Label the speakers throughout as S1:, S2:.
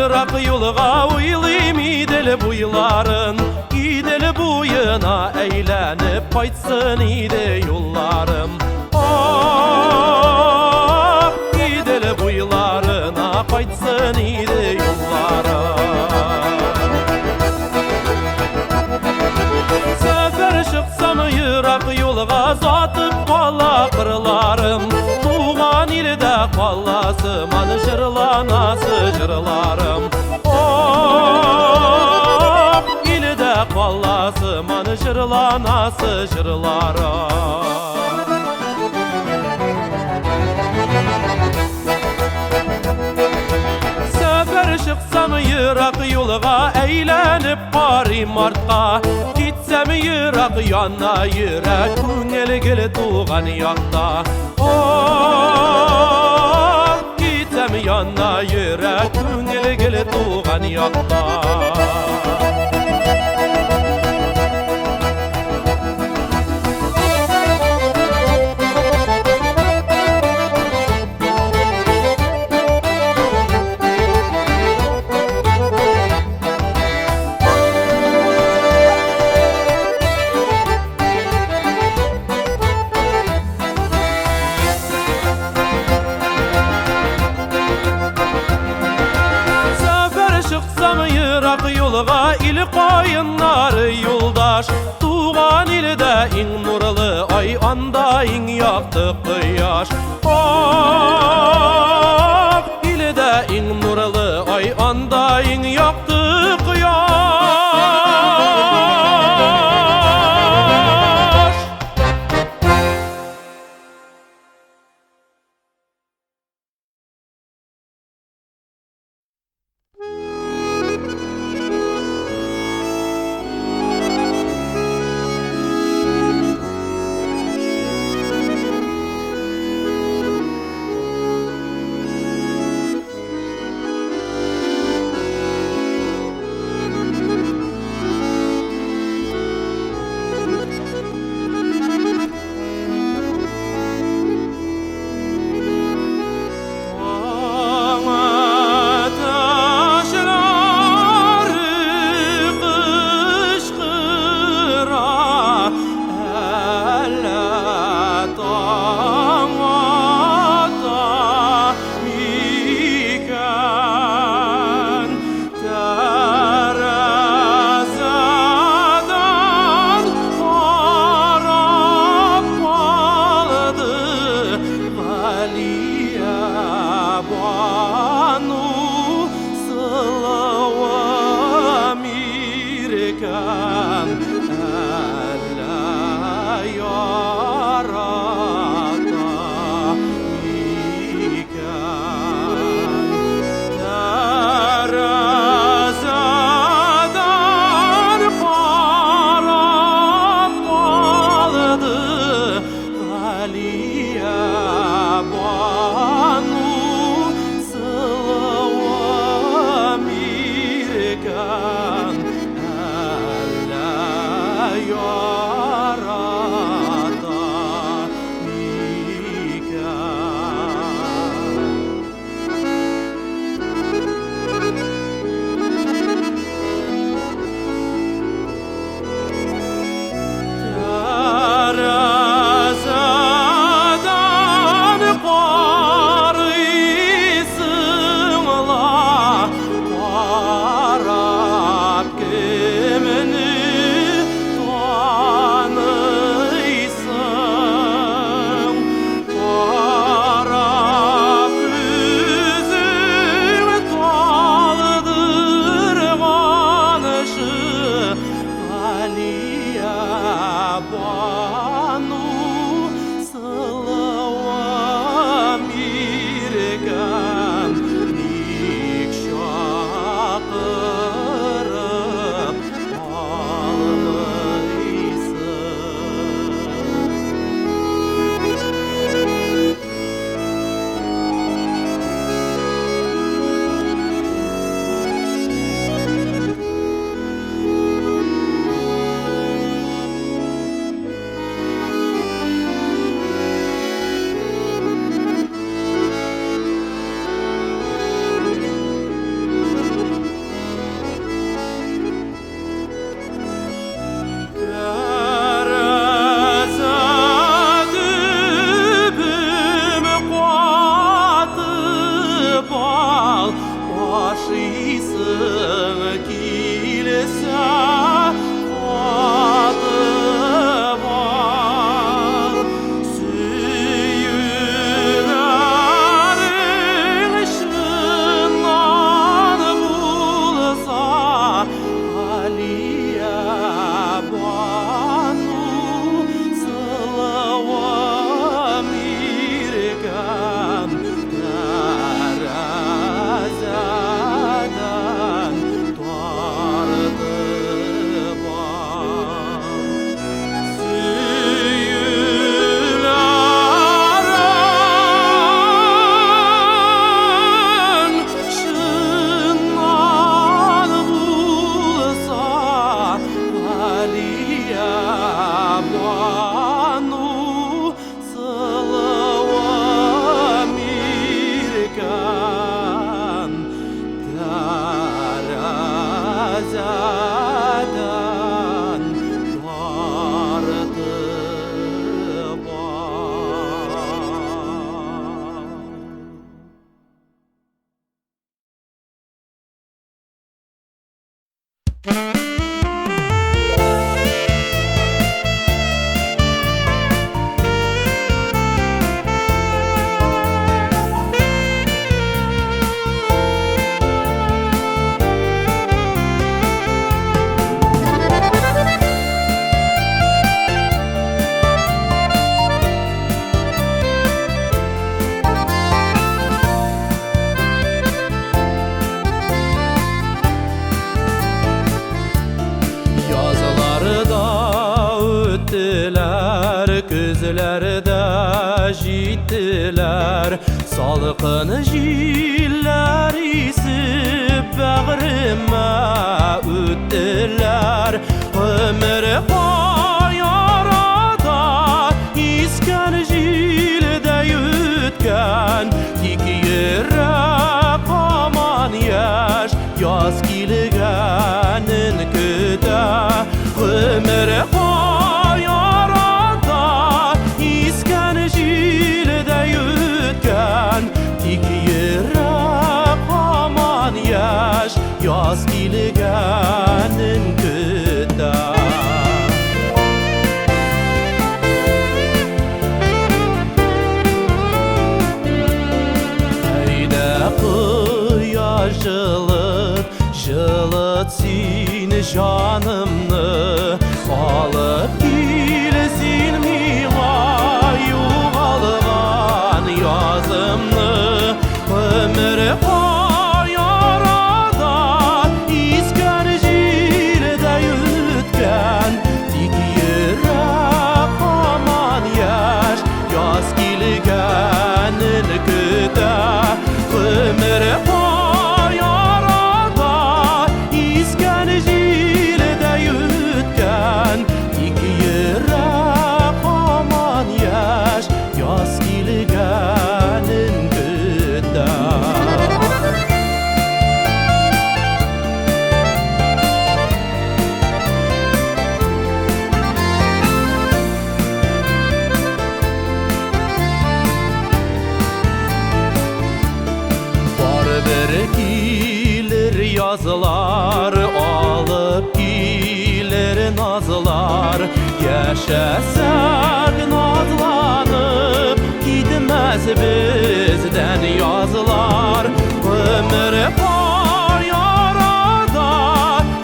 S1: ерак юлга, уйлыйм Идел буйларын. Идел буена әйләнеп кайтсын иде юлларым. Ах, Идел буйларына кайтсын иде юлларым. Сәфәр чыксам ерак юлга, сатып кала кырларым. Туган илдә каласыман җырланасы җырларым. Ах, илдә каласыман җырланасы җырларым. Сәфәр чыксам ерак юлга, әйләнеп карыйм артка. Китсәм ерак, яна йөрәк, күңел гел туган якта. Ах, китсәм яна йөрәк, күңел гел туган якта. Сәфәр чыксам ерак юлга, ил каеннары юлдаш. Туган илдә иң нурлы ай, анда иң якты кояш. Ах, илдә иң нурлы ай, анда иң якты кояш. Карап кемне Көзләр дә җиттеләр. Салкын җилләр исеп бәгъремә үттеләр. Гомер кай арада искән җилдәй үткән. Тик йөрәк һаман яшь, яз килгәнен көтә. Гомер кай арада искән җилдәй үткән. Тик йөрәк һаман яшь, яз килгәнен көтә. Әйдә кояш җылыт, җылыт син җанымны. Алып кил син миңа югалган язымны. Гомер кай арада искән җилдәй үткән. Тик йөрәк һаман яшь, яз килгәнен көтә. Гомер кай арада искән җилдәй үткән. Тик йөрәк һаман яшь, яз килгәнен көтә. Барыбер килер язлар, алып килер назлар. Яшәсәк назланып, китмәс бездән язлар. Гомер кай арада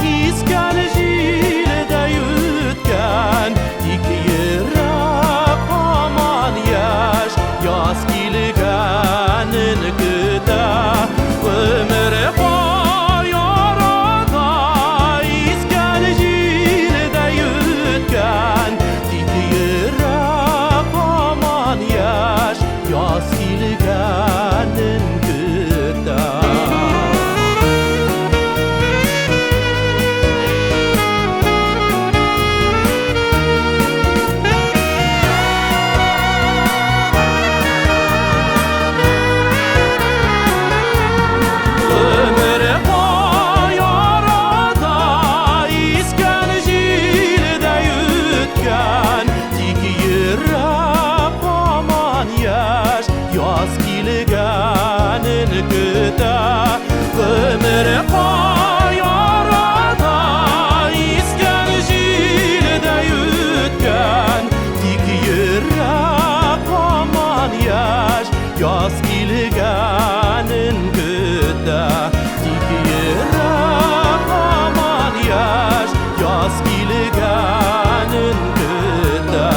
S1: искән җилдәй үткән. Тик йөрәк һаман яшь, яз килгәнен көтә. Гомер кай арада искән җилдәй үткән. Тик йөрәк һаман яшь, яз килгәнен көтә. Гомер кай арада искән җилдәй үткән. Тик йөрәк һаман яшь, яз килгәнен көтә. Гомер кай арада искән җилдәй үткән. Тик йөрәк һаман яшь, яз килгәнен көтә. Тик йөрәк һаман яшь, яз килгәнен көтә.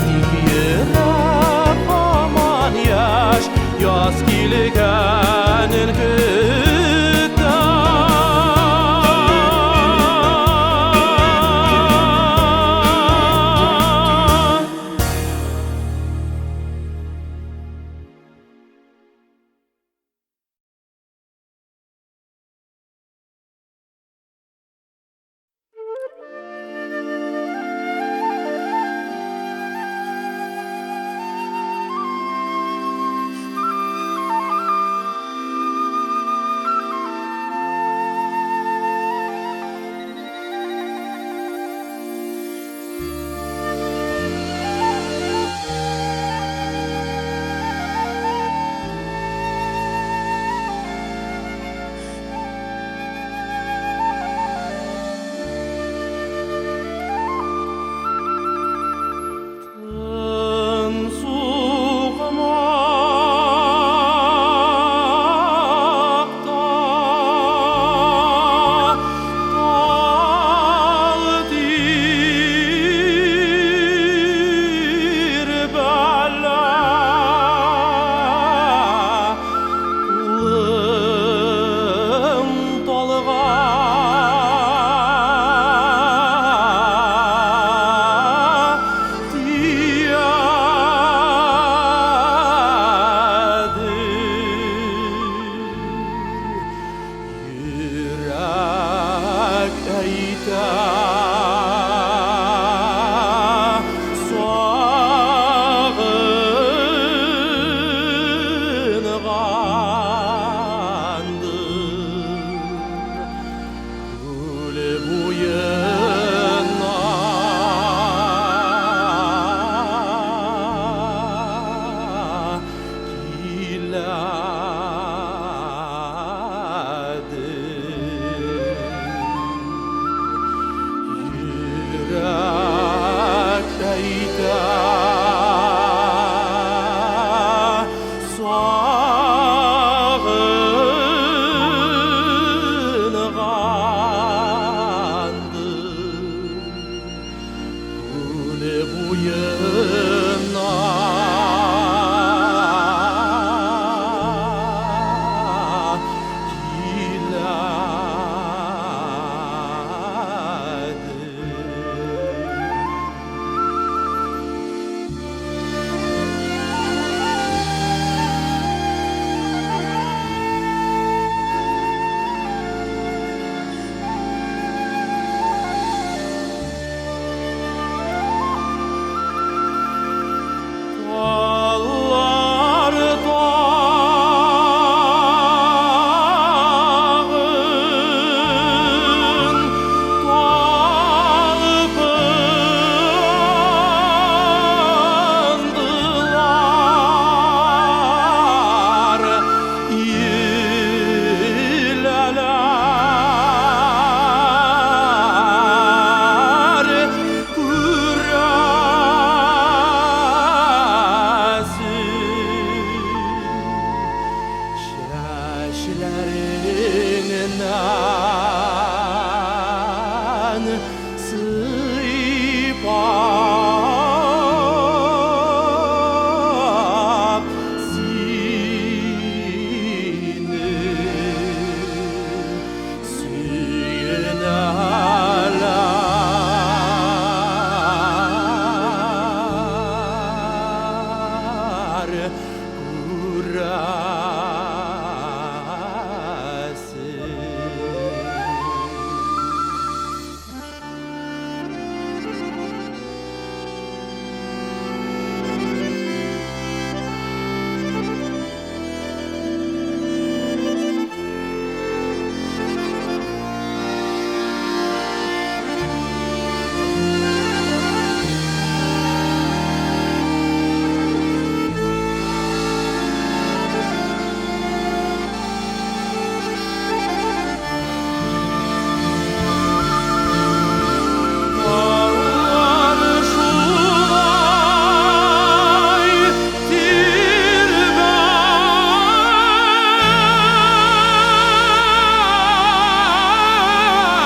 S1: Тик йөрәк һаман яшь, яз килгәнен көтә. Буена киләдер. Таллар тагын талпындылар, Иләләр күрәсең, Чәчләреңнән сыйпап сине сөенәләр күрәсең. Таллар шулай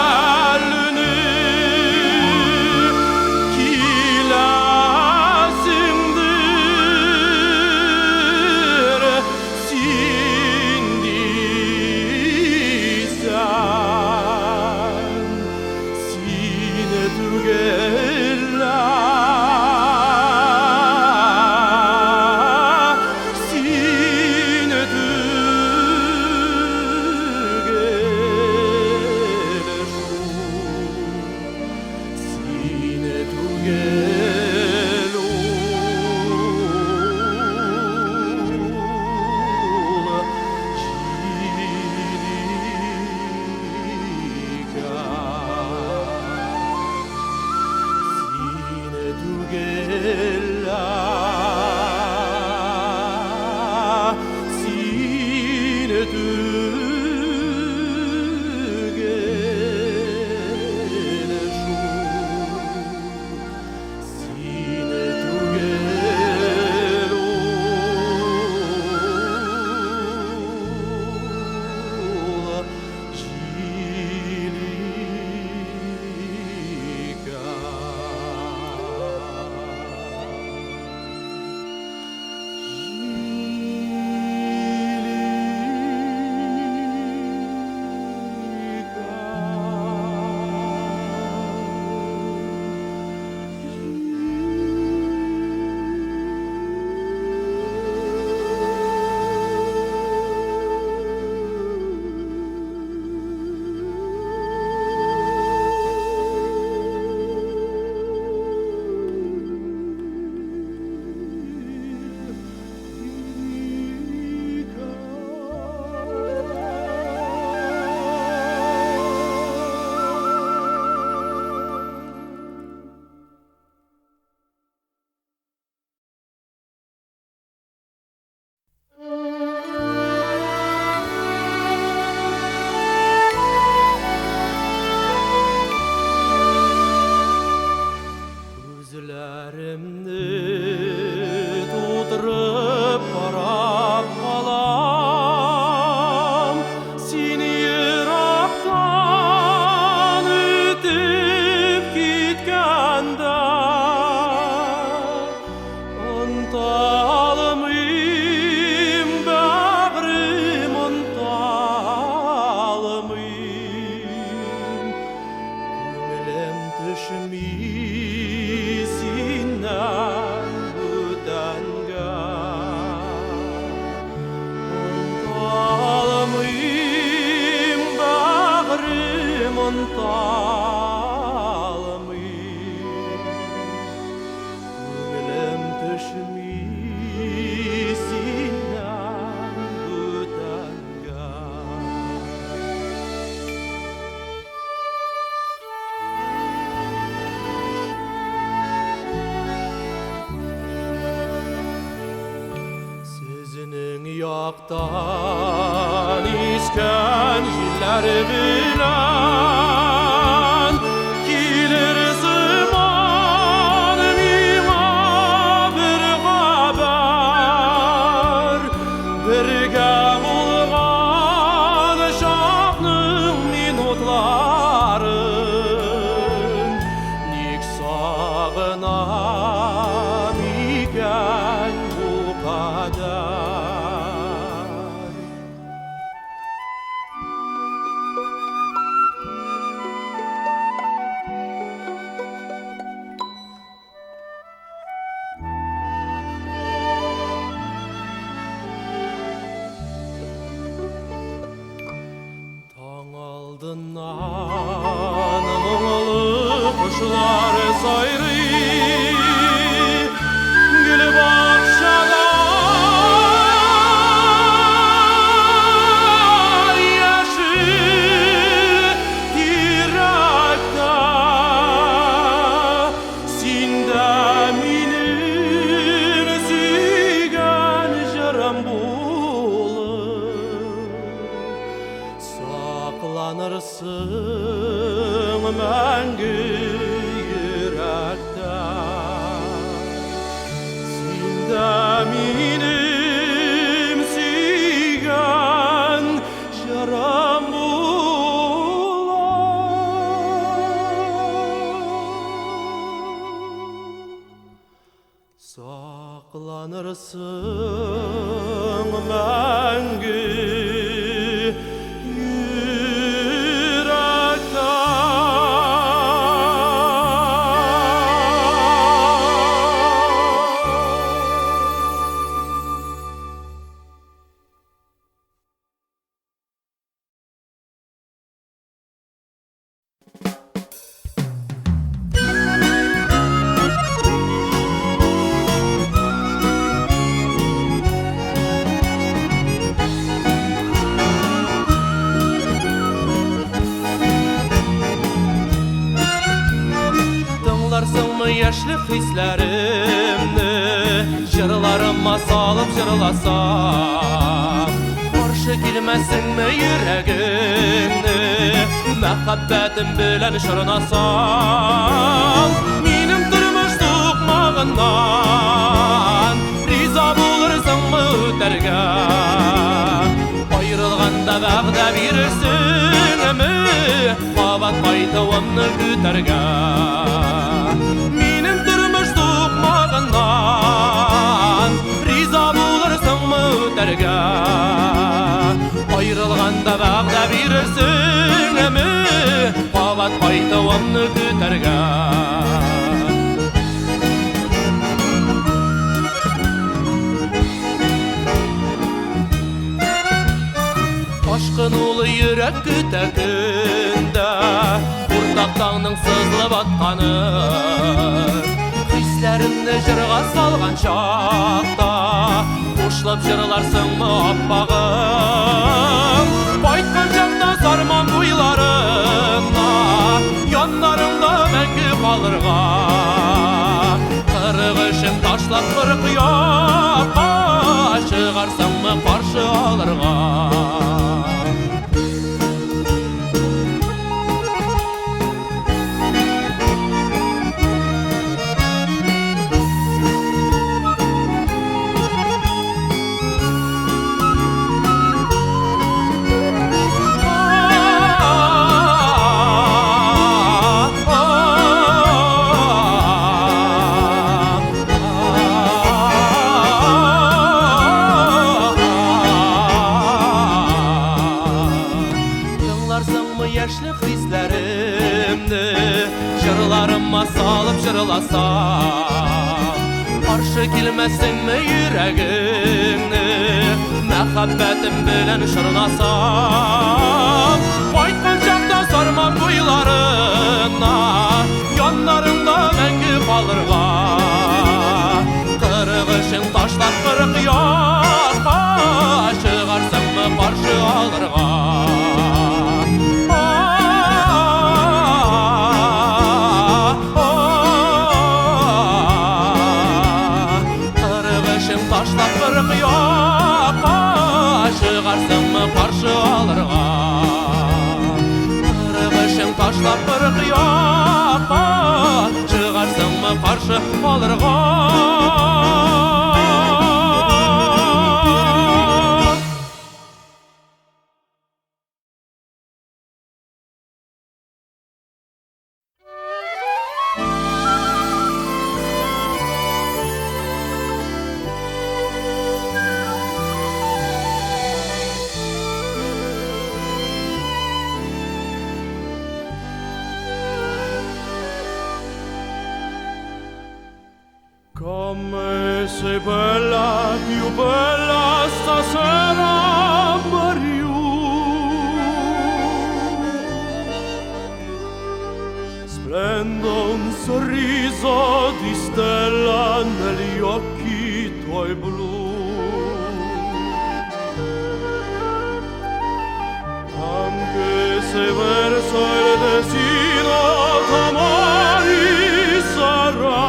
S1: тирбәлүне киләсеңдер син дисәм, сине түгел лә, сине түгел шул, сине түгел ул җиликә. Сине түгел лә, сине түгел шул, сине түгел ул җиликә. Күзләремне тутырып карап калам, син ерактан үтеп киткәндә. төшми синнән бүтәнгә. Онталмыйм, бәгърем, онталмыйм. Күңелем төшми синнән бүтәнгә. Сезнең яктан искән җилләр белән килер сыман миңа бер хәбәр. Бергә булган чакның минутларын ник сагынам икән бу кадәр? Таң алдыннан моңлы кошлар сайрый, гөл бакчада яшел тирәктә. Син дә минем сөйгән җырым булып сакланырсың мәңге йөрәктә. Син дә минем сөйгән җырым булып сакланырсың мәңге йөрәктә. Тыңларсыңмы яшьлек хисләремне, җырларыма салып җырласам? Каршы килмәсеңме йөрәгеңне, мәхәббәтем белән чорнасам? Минем тормыш сукмагыннан риза булырсыңмы үтәргә? Аерылганда вәгъдә бирерсеңме, кабат кайтуымны көтәргә? Минем тормыш сукмагыннан риза булырсыңмы үтәргә? Аерылганда вәгъдә бирерсеңме, кабат кайтуымны көтәргә? Ашкынулы йөрәк көтә көндә уртак таңның сызылып атканын. Хисләремне җырга салган чакта кушылып җырларсыңмы, аппагым? Кайткан чакта Сарман буйларына яннарыңда мәңге калырга, кырык эшең ташлап кырык якка чыгарсыңмы каршы алырга? Салып җырласам, каршы килмәсеңме йөрәгеңне мәхәббәтем белән чорнасам? Кайткан чакта Сарман буйларына, яннарыңда мәңге калырга. Кырык эшең ташлап кырык якка, чыгарсыңмы каршы алырга? Кырык эшең ташлап кырык якка, чыгарсыңмы каршы алырга? Кырык эшең ташлап кырык якка, чыгарсыңмы каршы алырга? Come sei bella, più bella stasera, Mariù. Splende un sorriso di stella negli occhi tuoi blu. Anche se verso il destino t'amari sarà,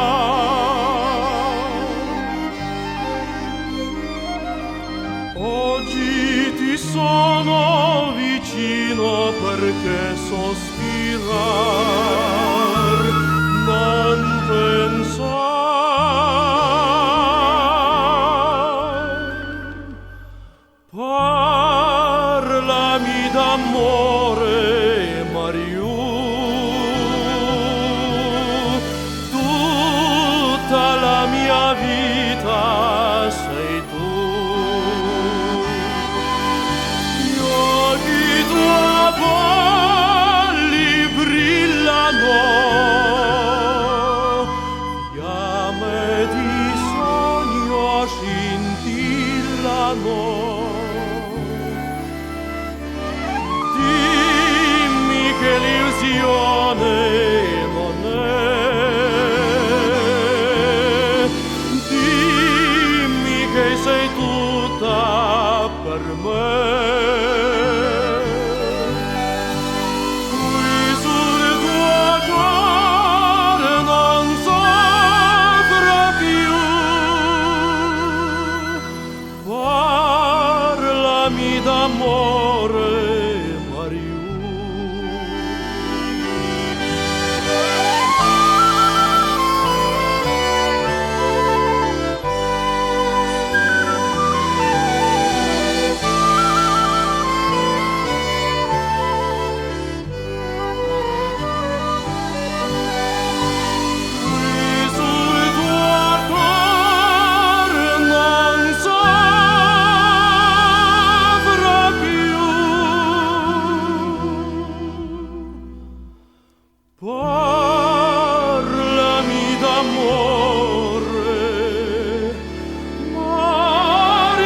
S1: oggi ti sono vicino perché sospirar non pensar. Parlami d'amore, Mariù, tutta la mia vita sei tu. Gli occhi tuoi belli brillano, fiamme di sogno scintillano. Dimmi che l'illusione non è, dimmi che sei tutta per me. Qui sul tuo cuore non soffro più, parlami d'amore, Mariù. Qui sul tuo cuore non soffro più, parlami d'amore, Mario.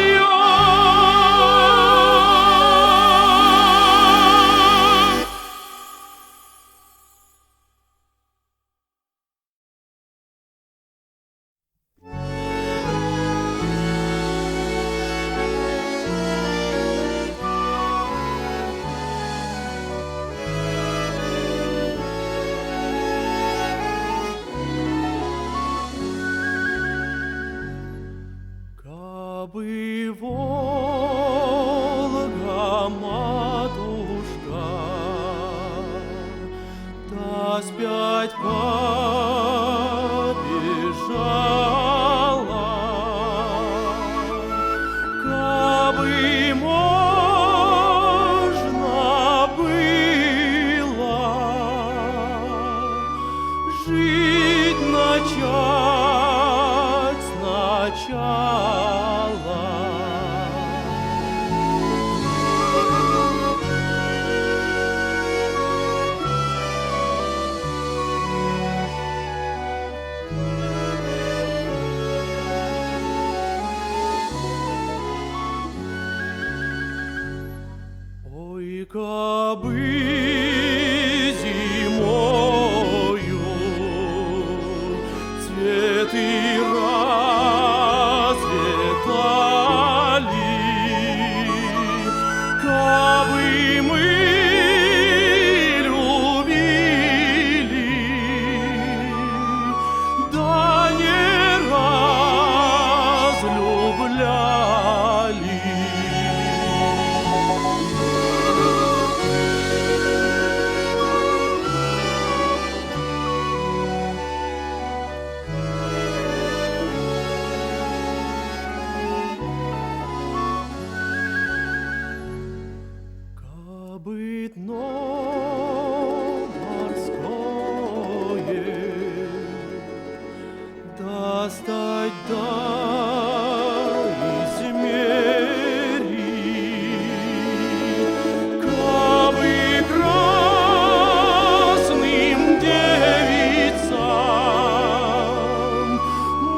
S1: Кабы Волга, матушка, та спять побежала, кабы можно было жить начать сначала. Кабы зимою цветы расцветали, кабы мы любили, да не разлюбляли. Кабы дно морское достать да измерить, кабы красным девицам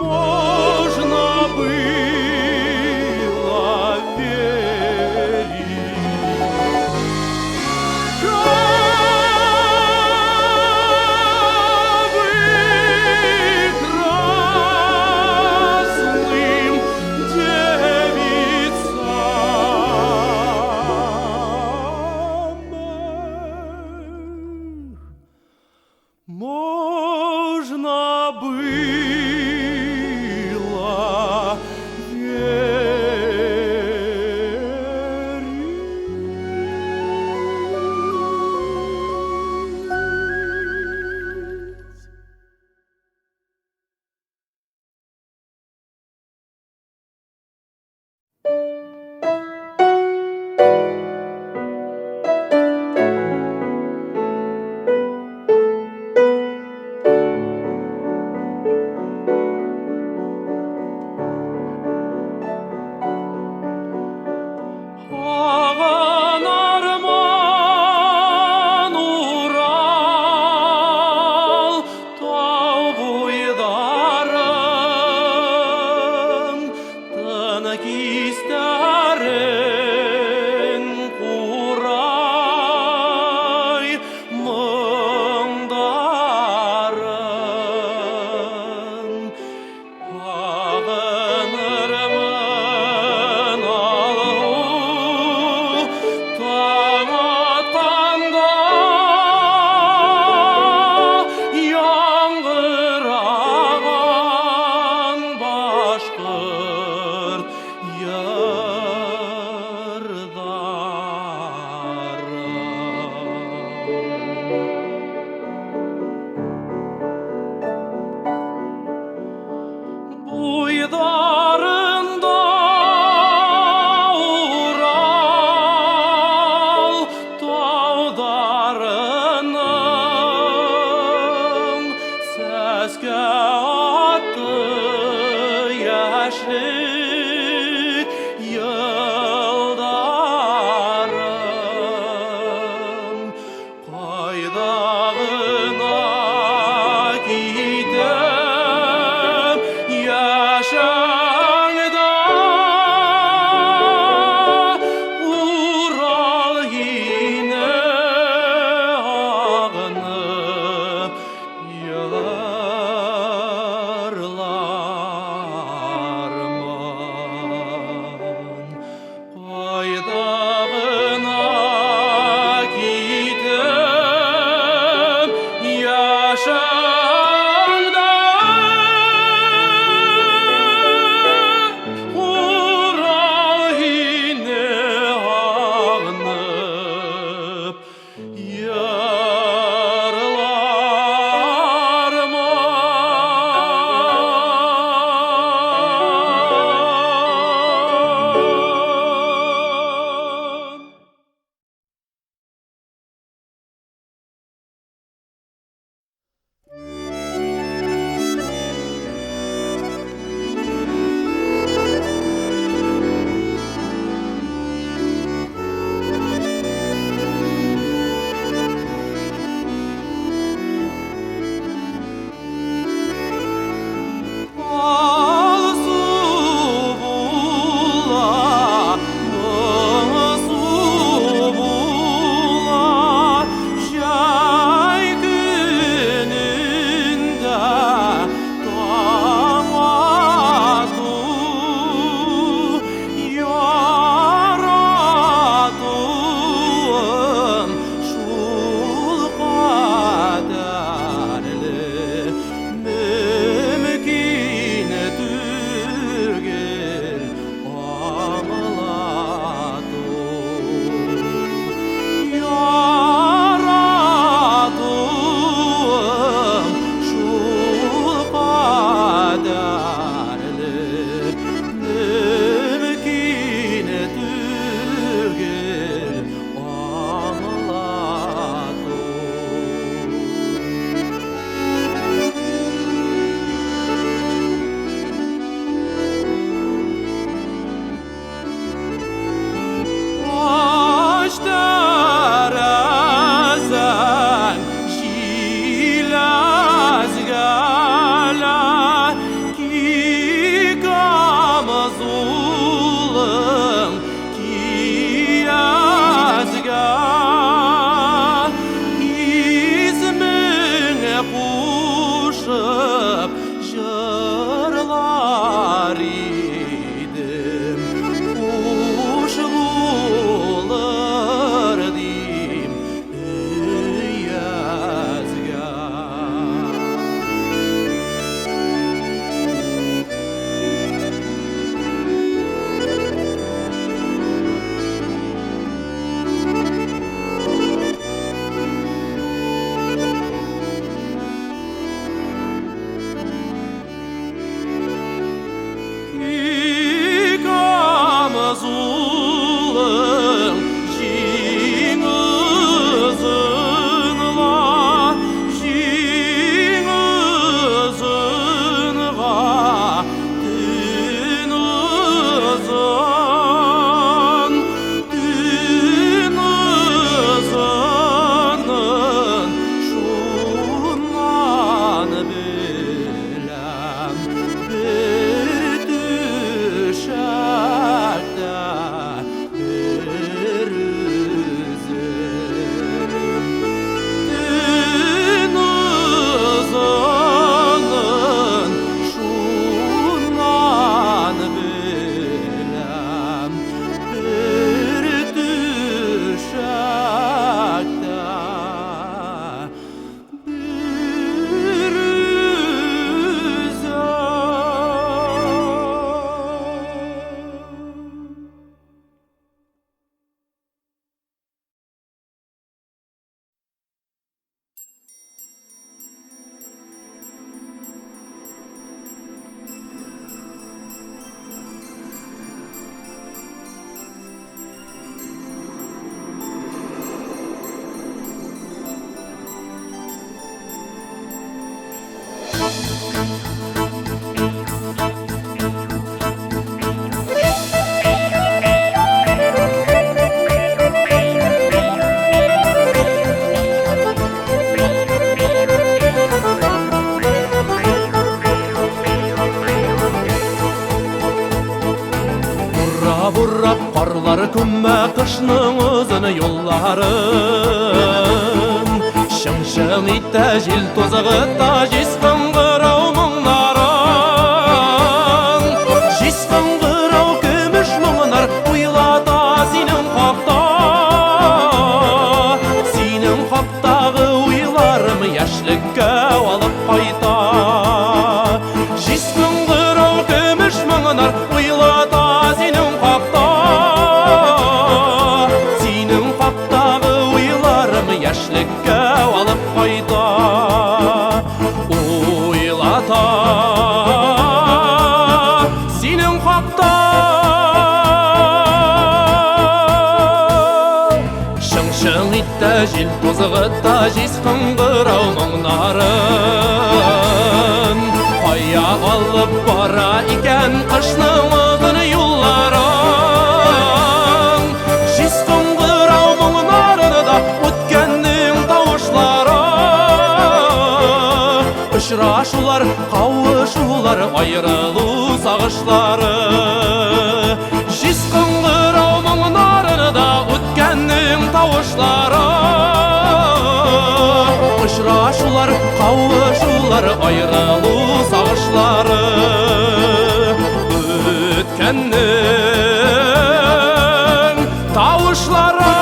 S1: можно было верить. Кабы красным девицам можно было верить. Агынырмын Урал тау буйларын, тын кистәрен курай моңдарын. Агынырмын алу таң атканда яңгыраган башкорт йырдарын. Буйдарында Урал таударының сәске атты яшьлек йылдарым. Кайда гына китәм, яшәңдә Урал һине агынып Карлар күмә кышның озын юлларын. Чың-чың итә җил тузгыта җиз кыңгырау моңнарын. Җиз кыңгырау көмеш моңнар уйлата синең хакта. Синең хактагы уйларым яшьлеккә алып кайта. Җиз кыңгырау көмеш моңнар уйлата синең хакта. Синең хактагы уйларым яшьлеккә алып кайта. Уйлата синең хакта. Чың-чың итә җил тузгыта җиз кыңгырау моңнарын. Кая алып бара икән кышның озын юлларын. Җиз кыңгырау моңнарын да үткәннең тавышлары. Очрашулар, кавышулар, аерылу сагышлары. Җиз кыңгырау моңнарын да үткәннең тавышлары. Очрашулар, кавышулар, аерылу сагышлары. Үткәннең тавышлары.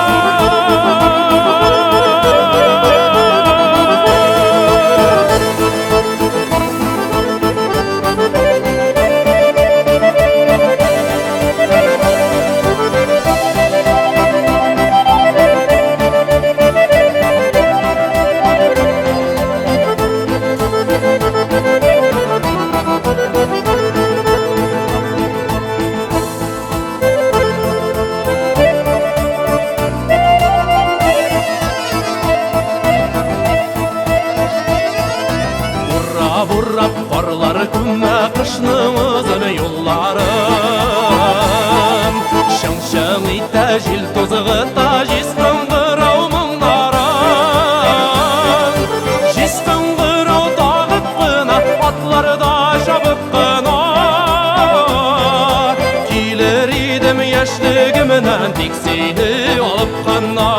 S1: Бурап-бурап карлар күмә кышның озын юлларын. Чың-чың итә җил тузгыта җиз кыңгырау моңнарын. Җиз кыңгырау тагып кына, атларда чабып кына. Килер идем яшьлегемнән тик сине алып кына.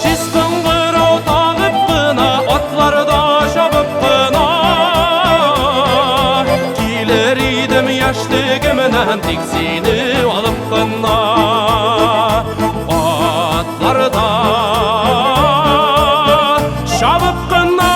S1: Җиз кыңгырау тагып кына, атларда чабып кына. Килер идем яшьлегемнән тик сине алып кына. Атларда чабып кына.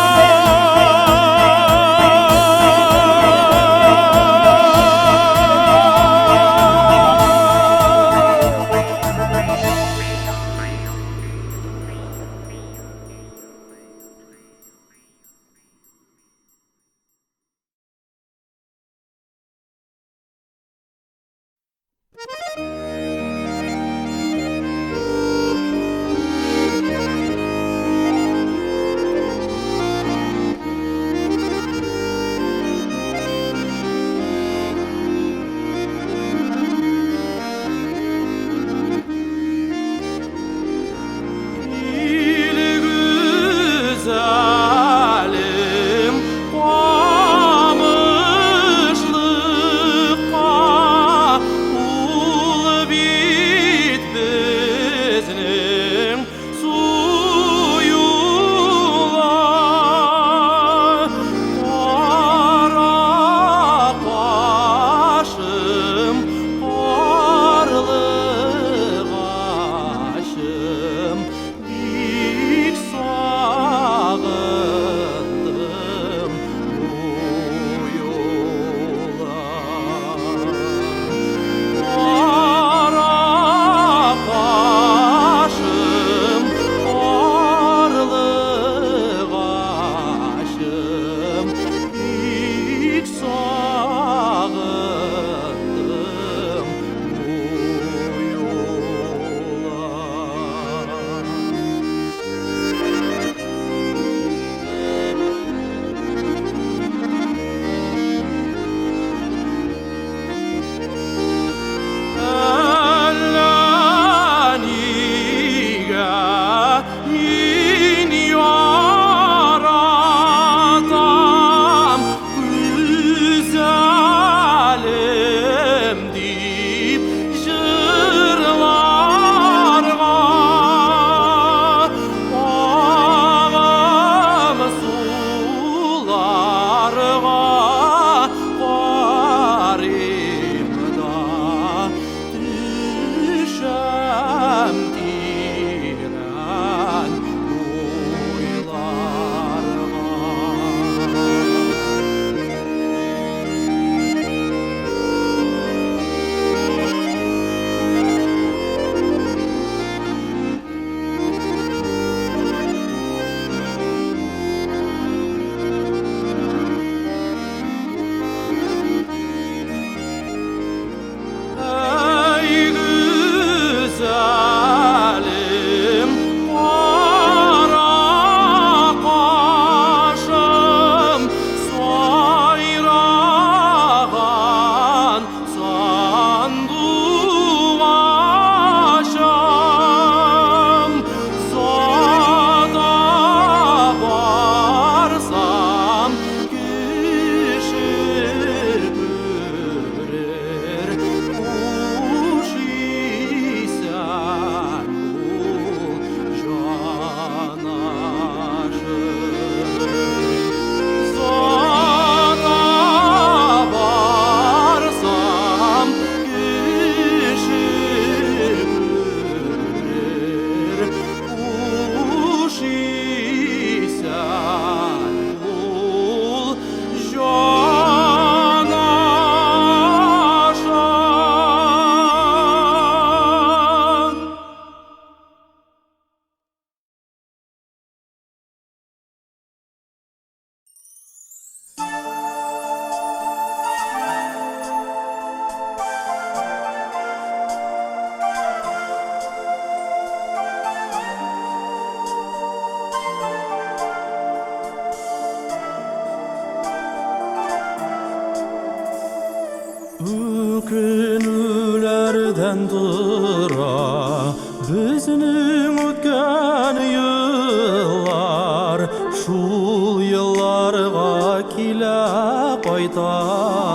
S1: Үкенүләрдән тора безнең үткән еллар, шул елларга килә кайтасы.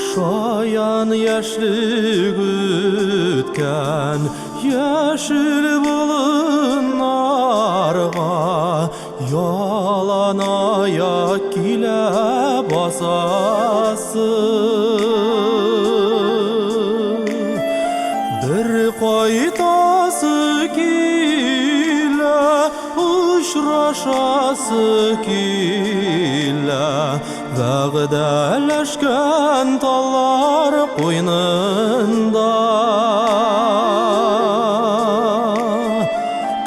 S1: Шаян яшьлек үткән яшел болыннарга ялан аяк килә басасы. Бер кайтасы килә, очрашасы килә, вәгъдәләшкән таллар куенында.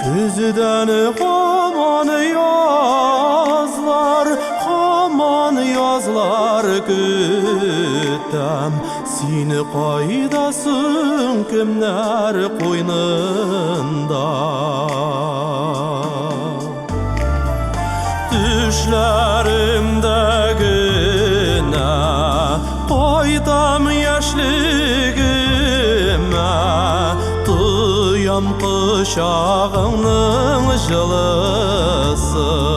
S1: Көздән һаман язлар, һаман язлар көтәм. Син кайдасың, кемнәр куенында? Төшләремдә генә кайтам яшьлегемә, тоям кочагыңның җылысын.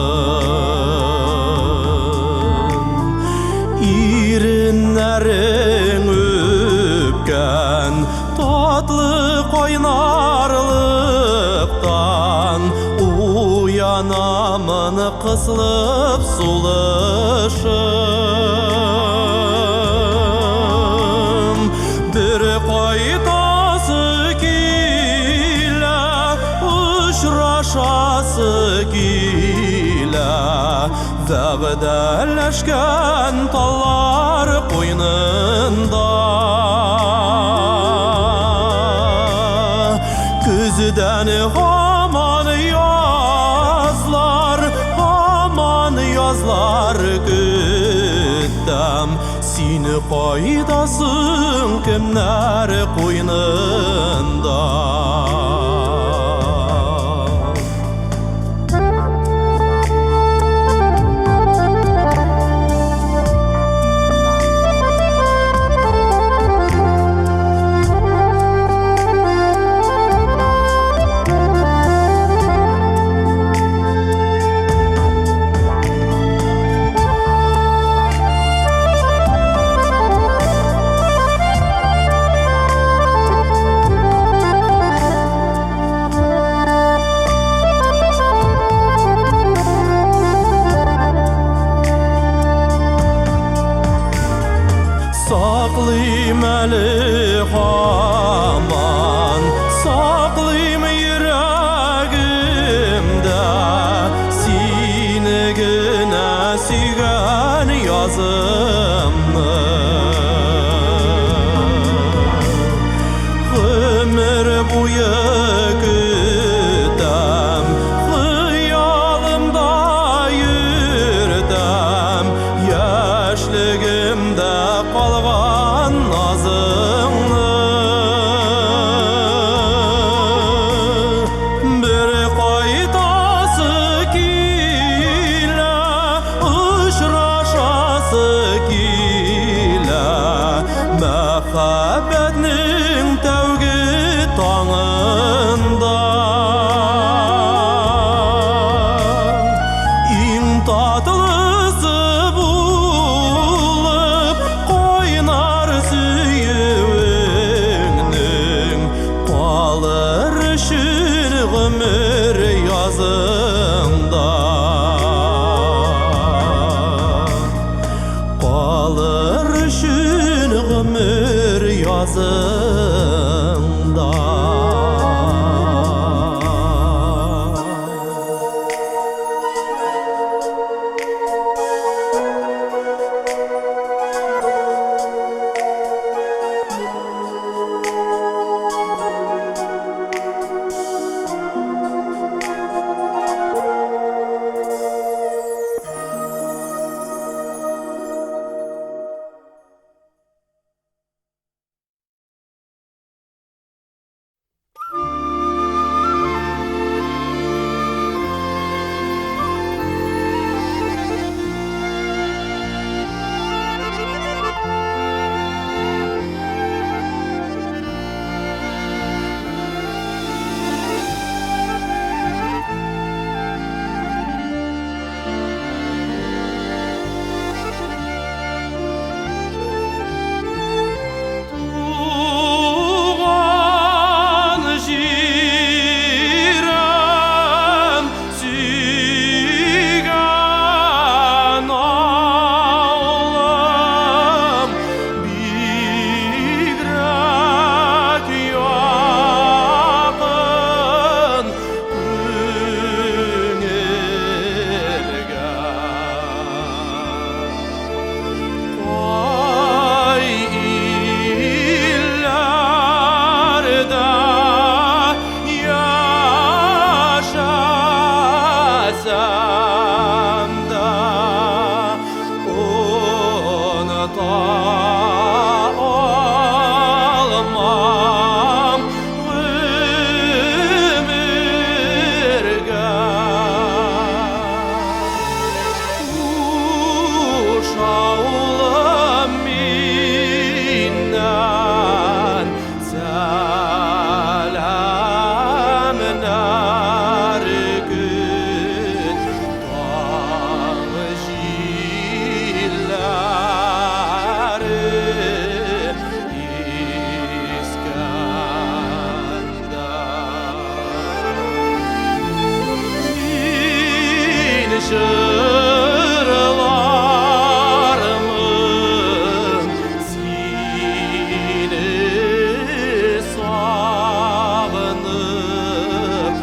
S1: Иреннәрең үпкән татлы кайнарлыктан уянамын кысылып сулышым. Бер кайтасы килә, очрашасы килә, вәгъдәләшкән таллар куенында. Көздән һаман язлар, һаман язлар көтәм. Син кайдасың, кемнәр куенында? Саклыйм әле һаман, саклыйм йөрәгемдә сине генә сөйгән язымны. Гомер буе көтәм, хыялымда йөртәм, яшьлегемдә калган назыңны. Бер кайтасы килә, очрашасы килә, мәхәббәтнең тәүге таңында. Иң татлысы булып кайнар сөюеңнең калыр өчен гомер языңда. Калыр өчен гомер языңда. да оныта алмам гомергә. Хуш, авылым, миннән сәламнәр көт, таң җилләре искәндә. Мин җырлармын сине сагынып,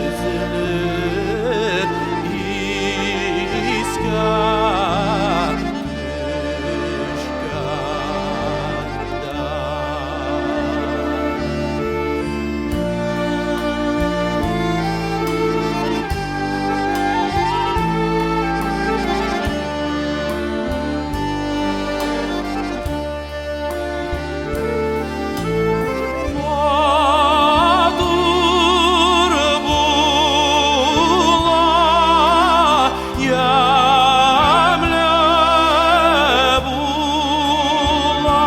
S1: өзелеп искә төшкәндә. Матур була, ямьле була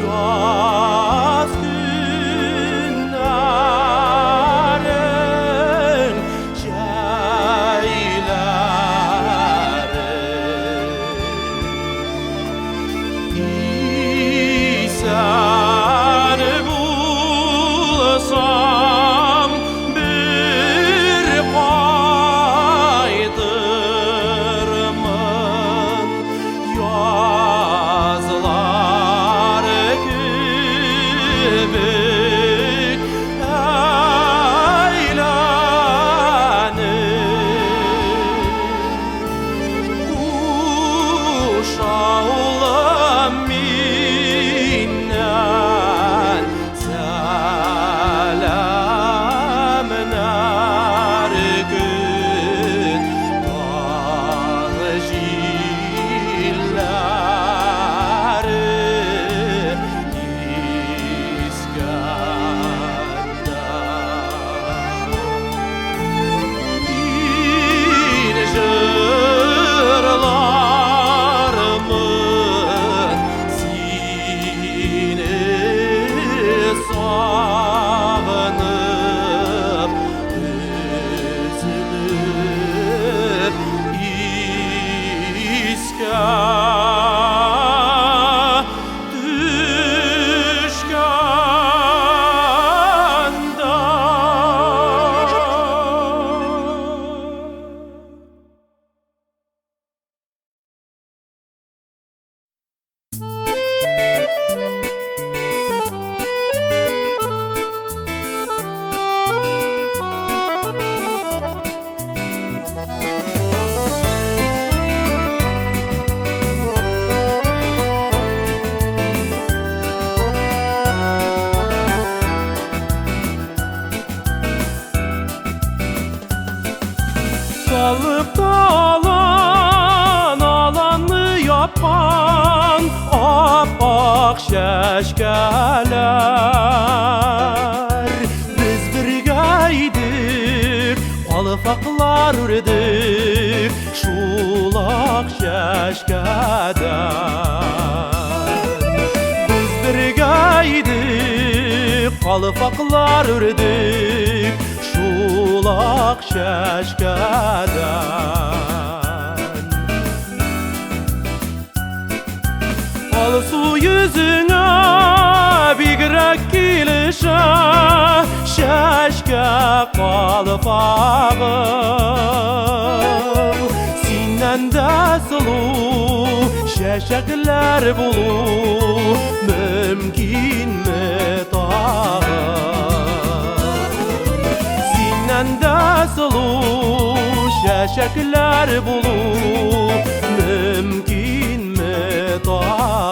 S1: яз көннәрен җәйләре. Исән булсам, бер кайтырмын язлар кебек әйләнеп. Хуш, авылым, миннән сәламнәр көт, таң җилләре искәндә. Мин җырлармын сине сагынып, өзелеп искә төшкәндә. Salıp alan alanı yapan apak şeşkeler. Biz birgeydik, kalfaklar ürdük şulak şeşkeden. Biz birgeydik, kalfaklar ürdük şulak şeşkeden. Alsu yüzüne bigrek kilişe şeşke kalfağım. Sinnen de sulu şeşekler bulu mümkün mi tağım? Sinnen de sulu şeşekler bulu mümkün mi tağım?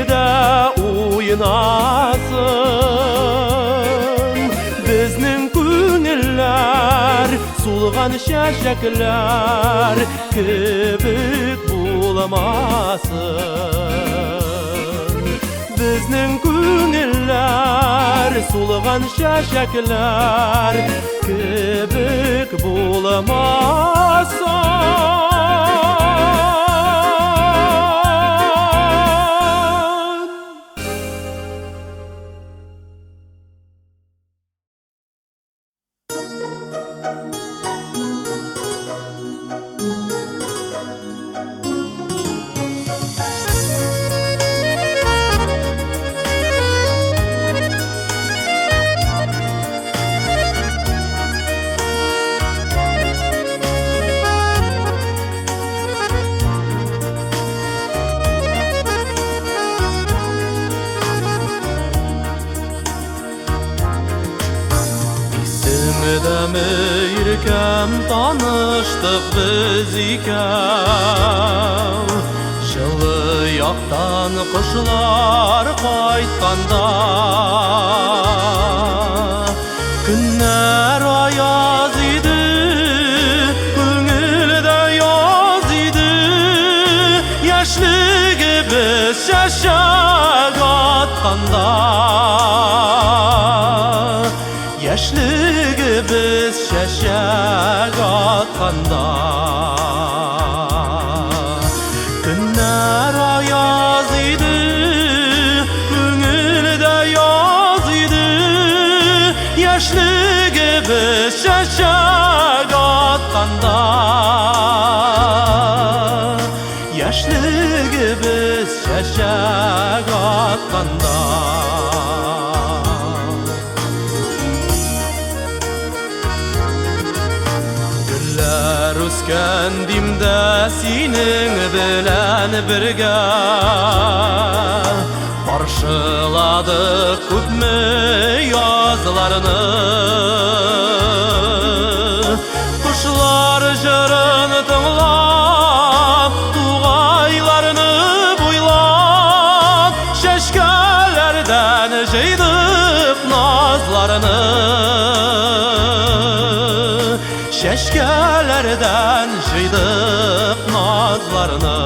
S1: җирдә уйнасын. Безнең күңелләр сулган чәчәкләр кебек булмасын. Безнең күңелләр сулган чәчәкләр кебек булмасын. Исеңдәме, иркәм, таныштык без икәү, Җылы яктан кошлар кайтканда. Көннәр аяз иде, күңел дә яз иде, Яшьлегебез чәчәк атканда. Яшьлегебез чәчәк атканда. Көннәр аяз иде, күңел дә яз иде, Яшьлегебез чәчәк атканда. Яшьлегебез чәчәк атканда. Гөлләр үскән димдә синең белән бергә, Каршыладык күпме язларны. Кошлар җырын тыңлап, тугайларны буйлап, Чәчкәләрдән җыйдык назларны. Чәчкәләрдән җыйдык назларны.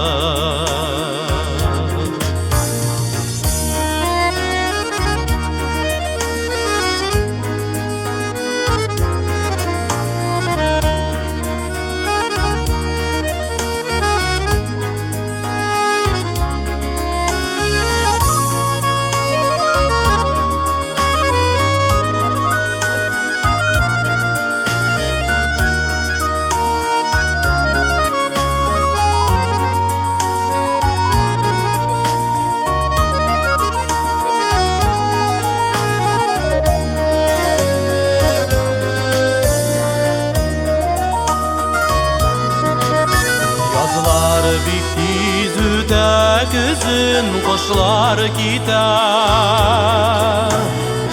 S1: Язлар бик тиз үтә, көзен кошлар китә.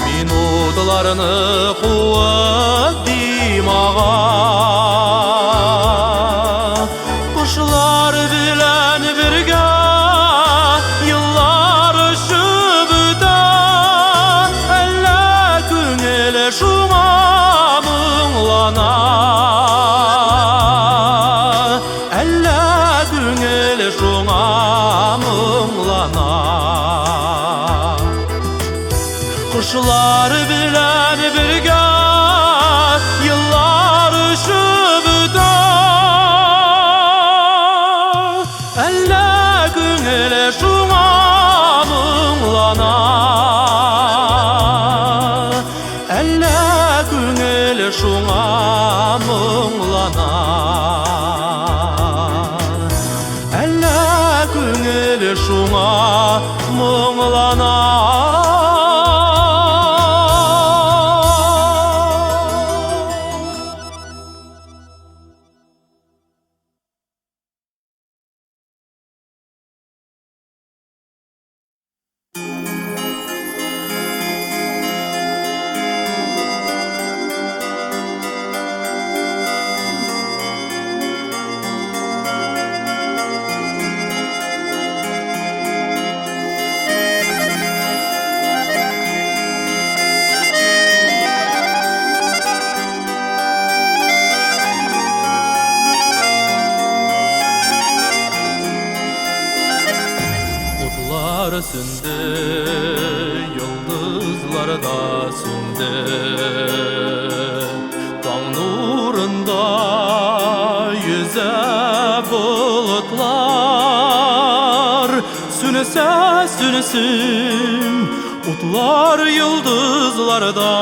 S1: Минутларны куып димага. Кошлар белән бергә еллар очып үтә. Әллә күңел шуңа моңлана. Әллә күңел шуңа моңлана. Кошлар белән бергә еллар очып үтә. Әллә күңел шуңа моңлана. Әллә күңел шуңа моңлана. Әллә күңел шуңа моңлана. Утлар сүнде, йолдызлар да сүнде. Таң нурында йөзә болытлар. Сүнсә сүнсен утлар йолдызларда.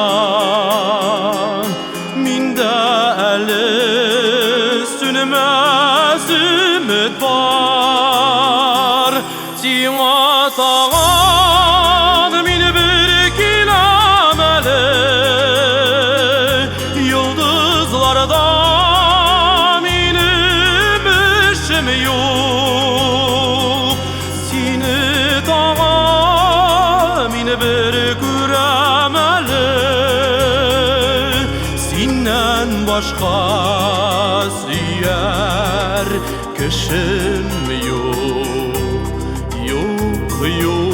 S1: Миндә әле сүнмәс өмет бар. Сиңа тагын мин бер киләм әле. Йолдызларда минем эшем юк. Сине тагын мин бер күрәм әле. Синнән башка сөяр кешем юк, юк, юк.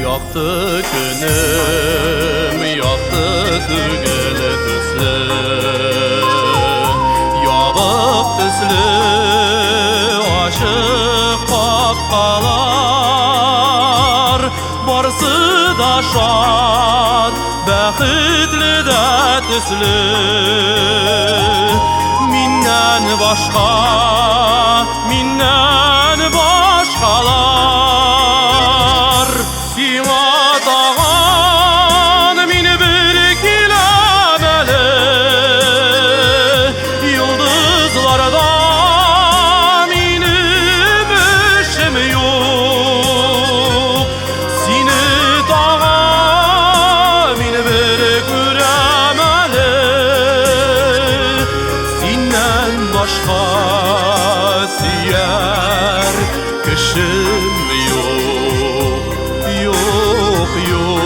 S1: Якты көнем, якты түгел төсле, ябык төсле ачык капкалар. Барсы да шат, бәхетле дә төсле. Миннән башка, миннән башкалар. Сиңа тагын мин бер киләм әле. Йолдызларда минем эшем юк. Сине тагын мин бер күрәм әле. Синнән башка сөяр кешем юк, юк, юк.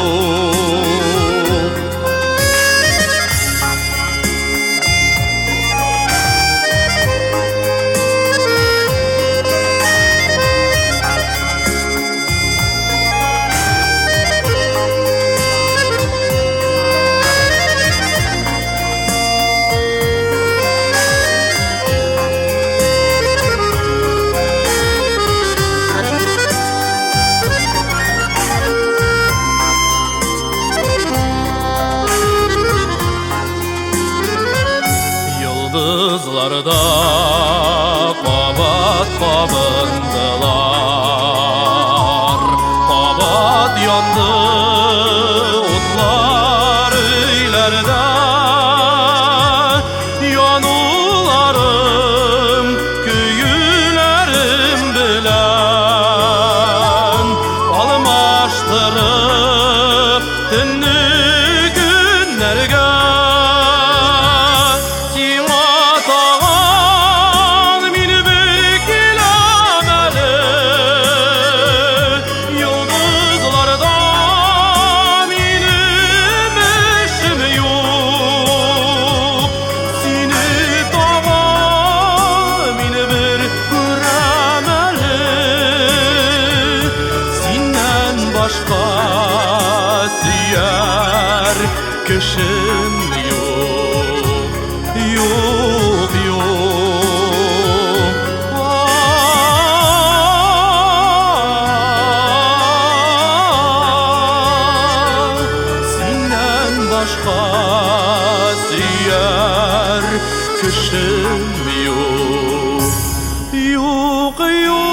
S1: Йолдызларда кабат кабындылар, кабат янды утлар өйләрдә. Януларым, көюләрем белән алмаштырып төнне көннәргә. Сиңа тагын мин бер киләм әле. Йолдызларда минем эшем юк. Сине тагын мин бер күрәм әле. Синнән башка сөяр кешем юк, юк, юк. Синнән башка сөяр кешем юк, юк, юк.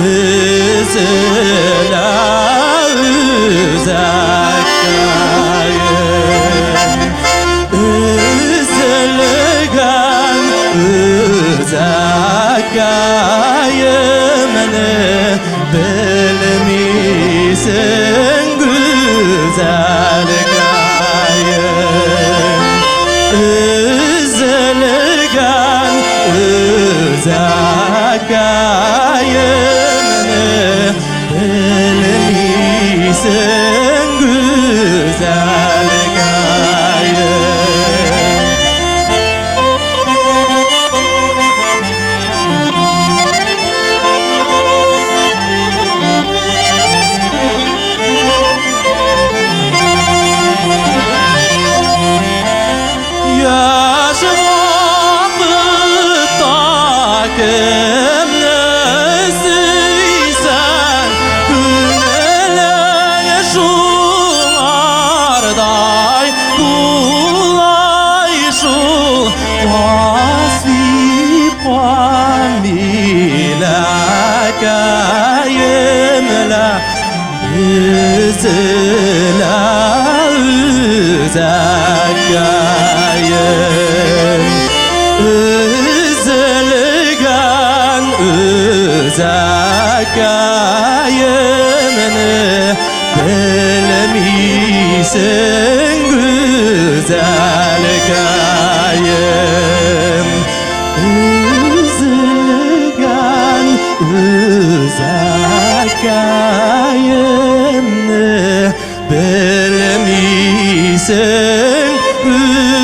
S1: Өзелә үзәккәем, Өзелгән үзәккәемне белмисең, гүзәлкәем. Өзелгән үзәккәемне белмисең, гүзәлкәем. Яшь вакытта кемне сөйсәң, күңелең шуңардай булай шул. Васифа миләкәем лә, Өзелә үзәккәем, Өзелгән үзәккәемне белмисең, гүзәлкәем. Өзелгән үзәккәемне белмисең, гүзәлкәем.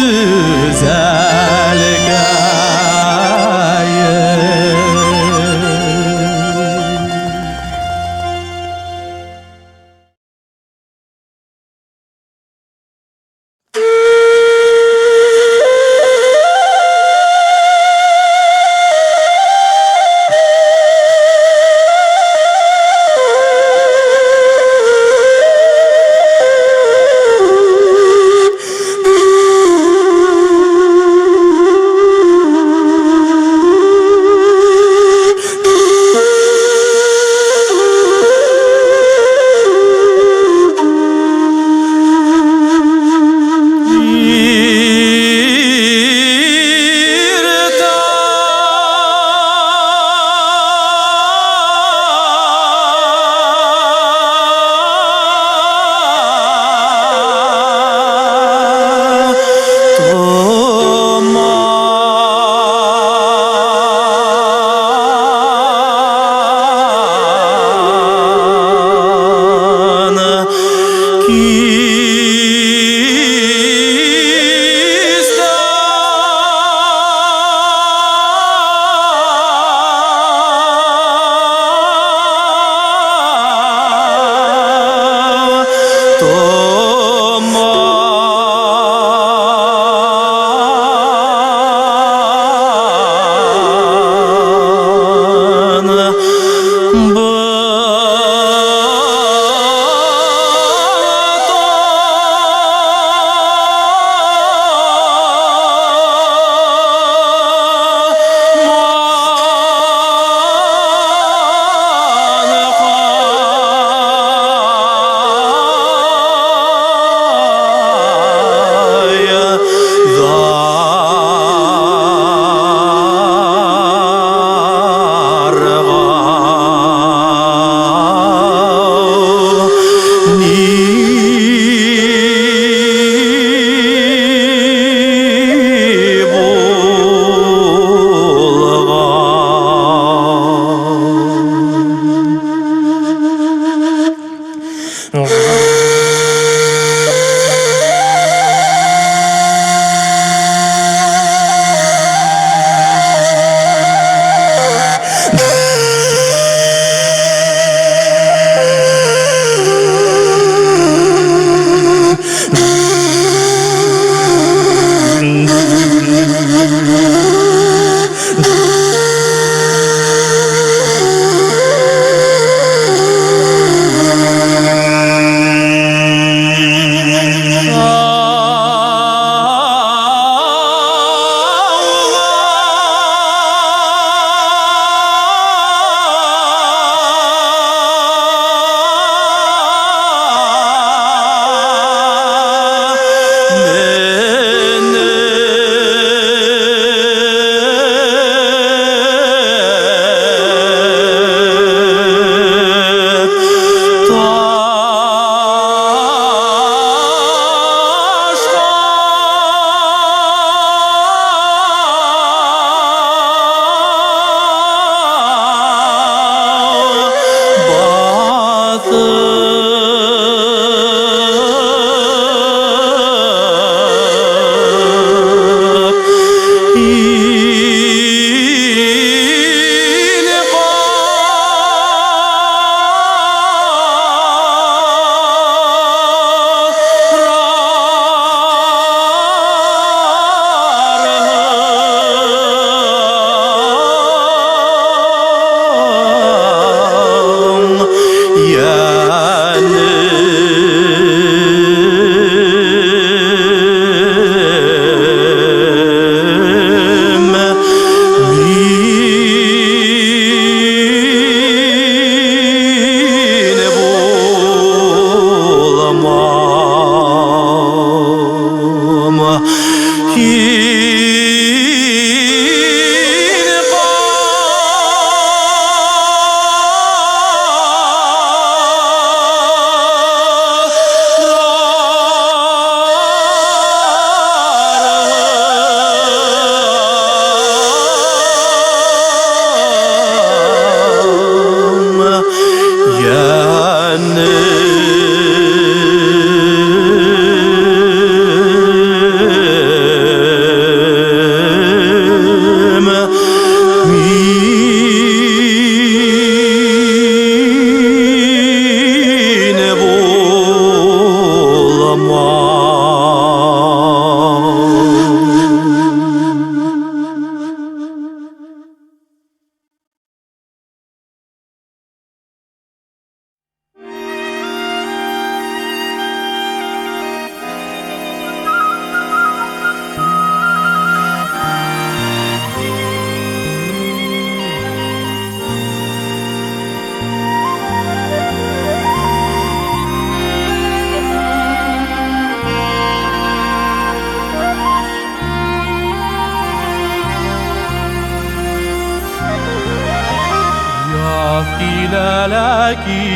S1: Килә лә китә.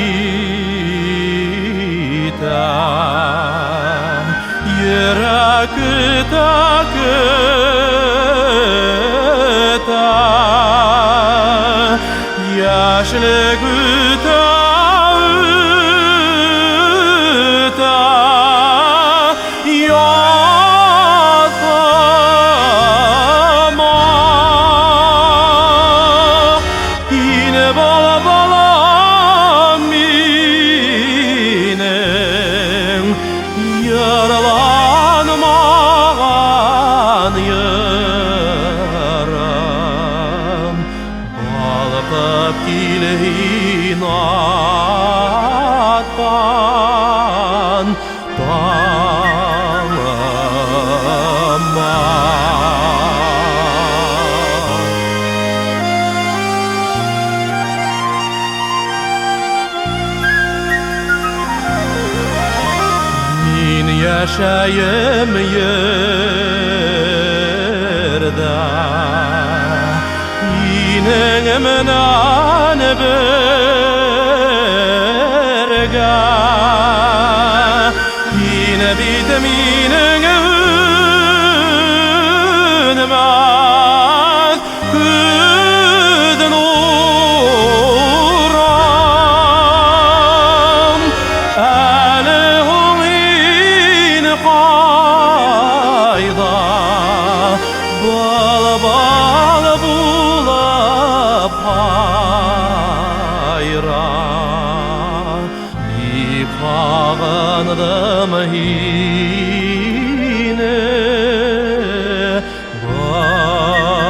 S1: Йөрәк көтә, көтә. Яшьлек үтә, үтә. Языма. Yine bala bala минем Yaralanmağan yarам Балкып килһин аткан таңыма. Мин яшәем ердә, Инең менән бергә. Һин бит минең үлмәс күз нурым. Әле һуң һин кайда, Былбыл булып һайра. Бик һагындым һине, былбылым.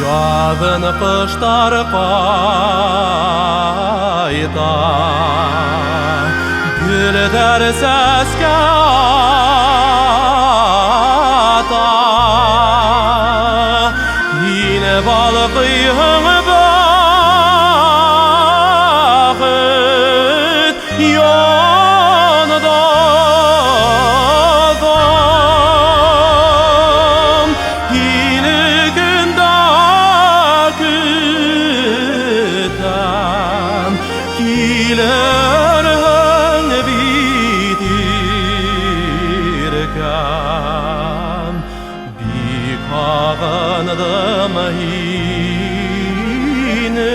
S1: Язын кыштар кайта, Гөлләр сәскә ата. Һин балкыйһың бәхет йолдызым. Һине көн дә көтәм, Килерһең бит иркәм. Бик һагындым һине,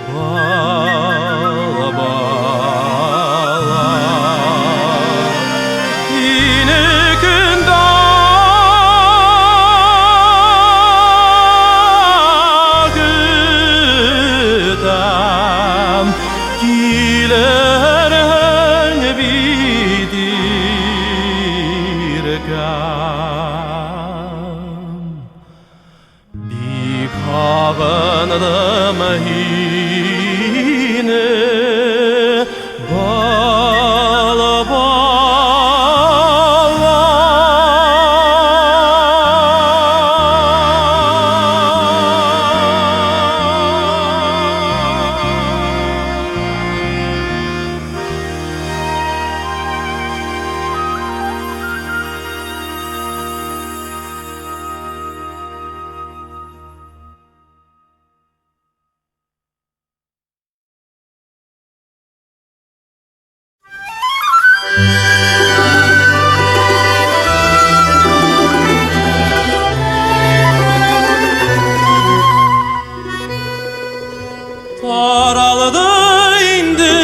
S1: былбылым. Һине көн дә көтәм, Килерһең бит иркәм. Бик һагындым һине, былбылым. Таралды инде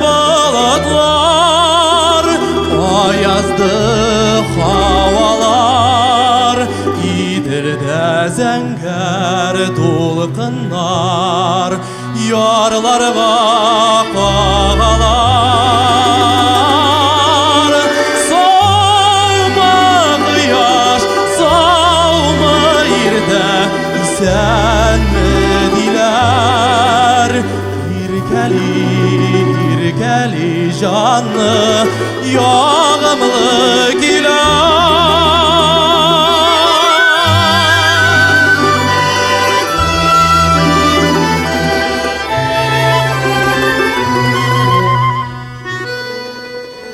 S1: болытлар, Аязды һавалар, Иделдә зәңгәр дулкыннар Ярларга кагалар. Саумы, кояш, саумы, иртә, Исәнме, диләр. Иркәли, иркәли. Иркәли җанны, ягымлы көйләр.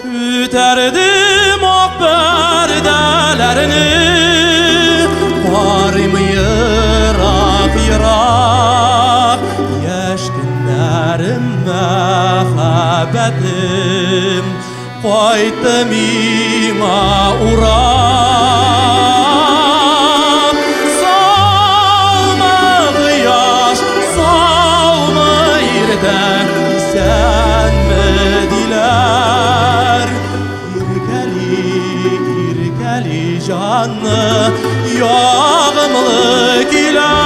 S1: Күтәрдем ак пәрдәләрне, Карыйм ерак-ерак, Яшь көннәрем, мәхәббәтем Кайтты миңа урап. Саумы, кояш, саумы, иртә, Исәнме, диләр. Иркәли, иркәли җанны, Ягымлы көйләр.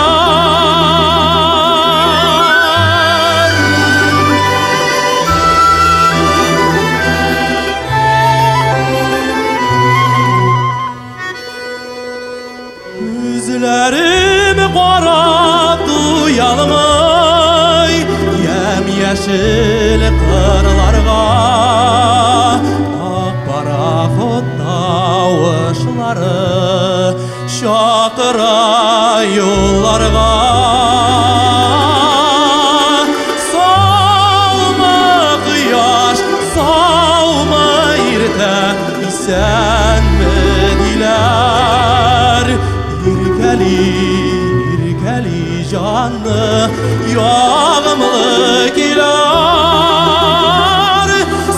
S1: Күзләрем карап туялмый Ямь-яшел кырларга, Ак пароход тавышлары Чакыра юлларга. Саумы, кояш, саумы, иртә, Исәнме, диләр. Иркәли, иркәли җанны, Ягымлы көйләр.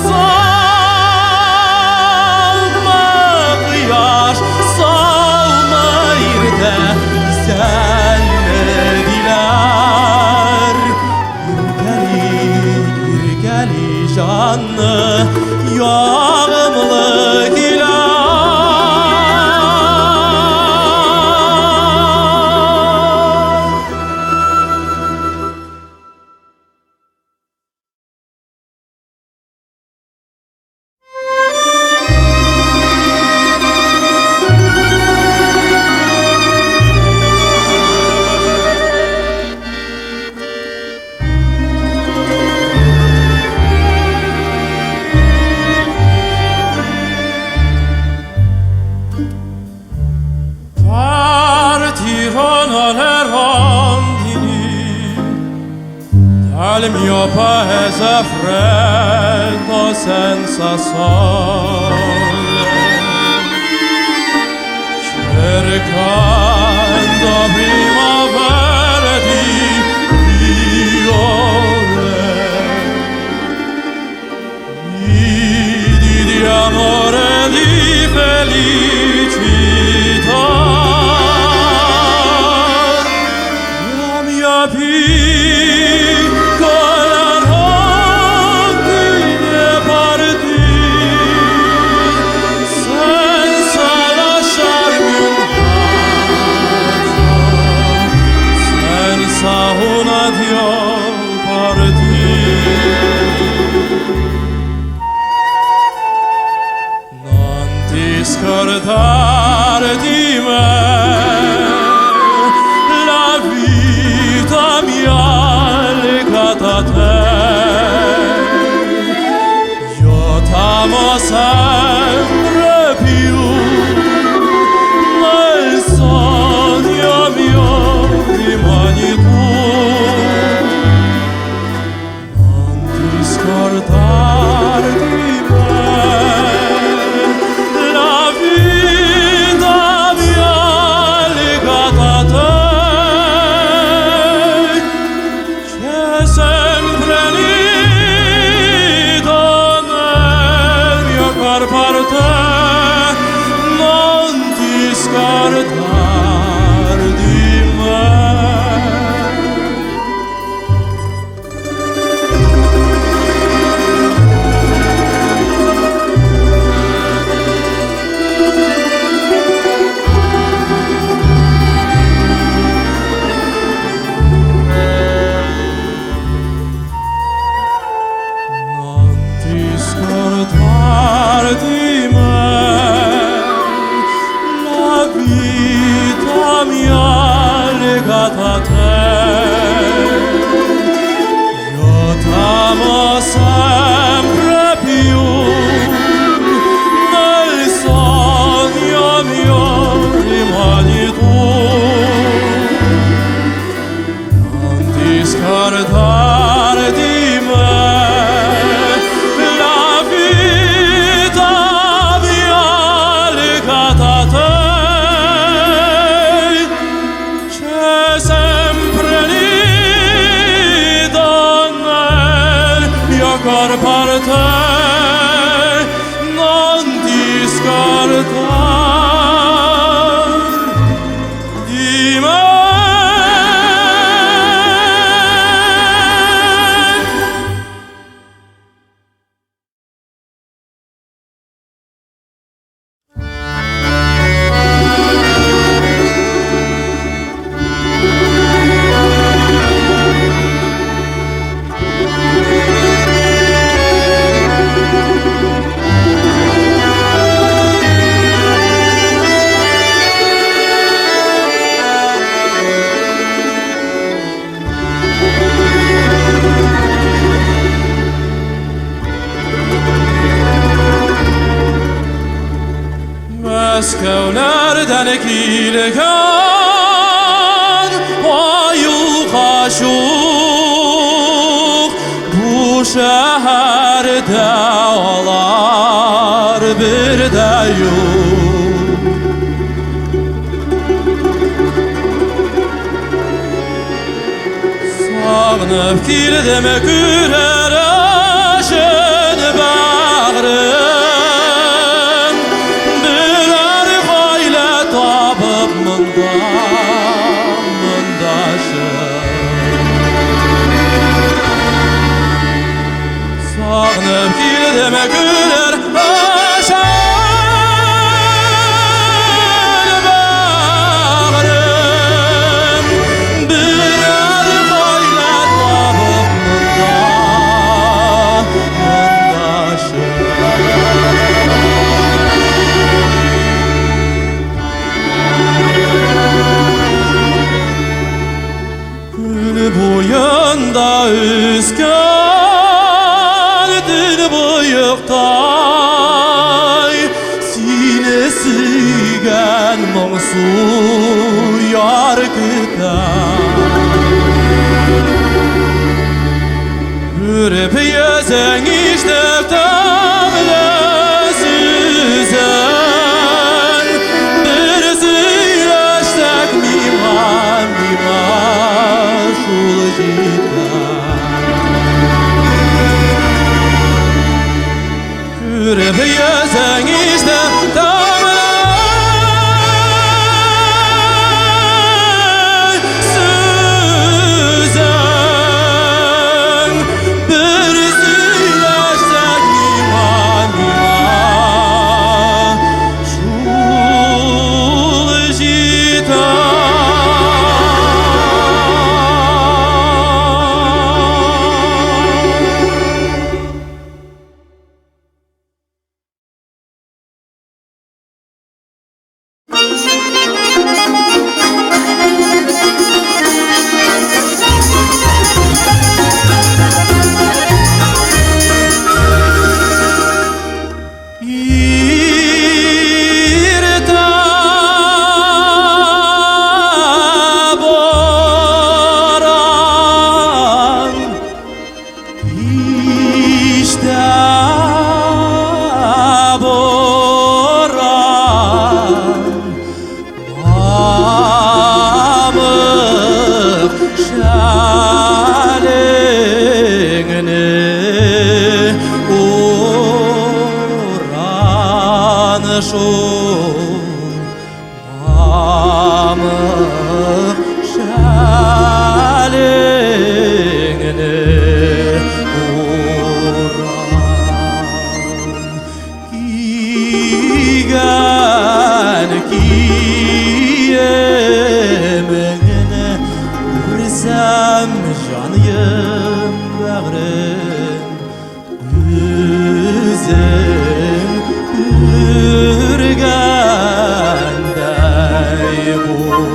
S1: Саумы, кояш, саумы, иртә, Исәнме, диләр. Иркәли, иркәли җанны, Ягымлы көйләр. Partirono le rondini dal mio paese freddo senza sole, cercando primavere di viole, nidi di amore, di felicità. La mia piccola rondine partì senza lasciarmi un bacio, senza un addio partì. Non ti scordare di me, la vita mia legata a te. Io t'amo sempre più, nel sogno mio rimani tu. Non ti scordare di me, la vita mia legata a te. C'è sempre nido nel mio cuor. Мәскәүләрдән килгән аю качук, бу шәһәрдә алар бер дә юк. Сагынып килдем күрер өчен бәгърем, Берәр гаилә табып монда, монда Сагынып килдем күрер өчен бәгърем, Берәр гаилә табып монда, монда Күл буенда үскән төнбоектай, Сине сөйгән моңсу яр көтә. Күреп йөзең ишетеп тәмле сүзең, Бер сөйләшсәк миңа, миңа шул җитә. Күреп йөзең ишетеп тәмле сүзең, Бер сөйләшсәк миңа, миңа шул җитә. Иртә буран, кичтә буран, Мамык шәлеңне уран шул, Мамык шәлеңне уран. Кигән киемеңне күрсәм, җаныем, бәгърем, Үзең күргәндәй булам.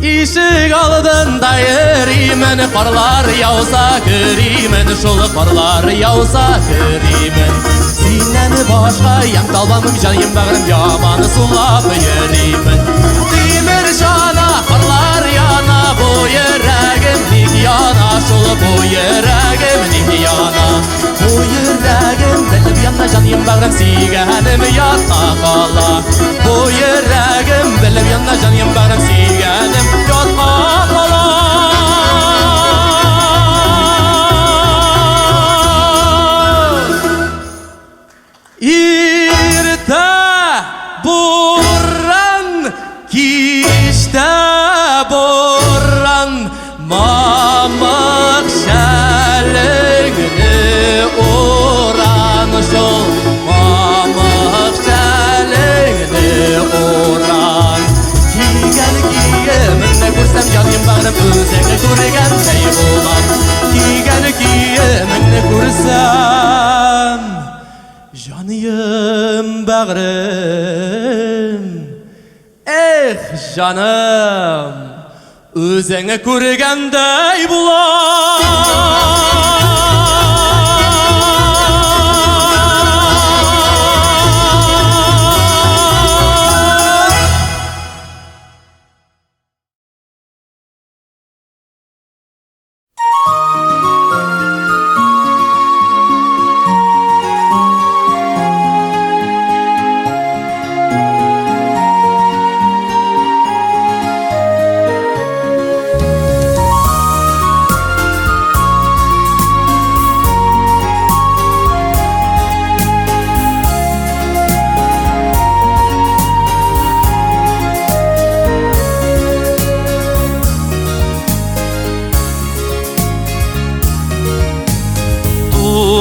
S1: Ишек алдында йөримен, карлар яуса керимен, шул карлар яуса керимен. Синнән башка ямь табамыйм, җаным, бәгърем, яман сулап йөримен. Тимер чана, карлар яна, бу йөрәгем ник яна, шул бу йөрәгем ник яна. Бу йөрәгем белеп яна, җаным, бәгърем, сөйгәнем ятка кала. Бу йөрәгем белеп яна, җаным, бәгърем, сөйгәнем ятка кала. Иртә буран, кичтә буран, Мамык шәлеңне уран шул, Мамык шәлеңне уран. Кигән киемеңне күрсәм, җаным, бәгърем, үзеңне күргәндәй булам. Кигән киемеңне күрсәм, җаныем, бәгърем, Эх, җаным, үзеңне күргәндәй булам.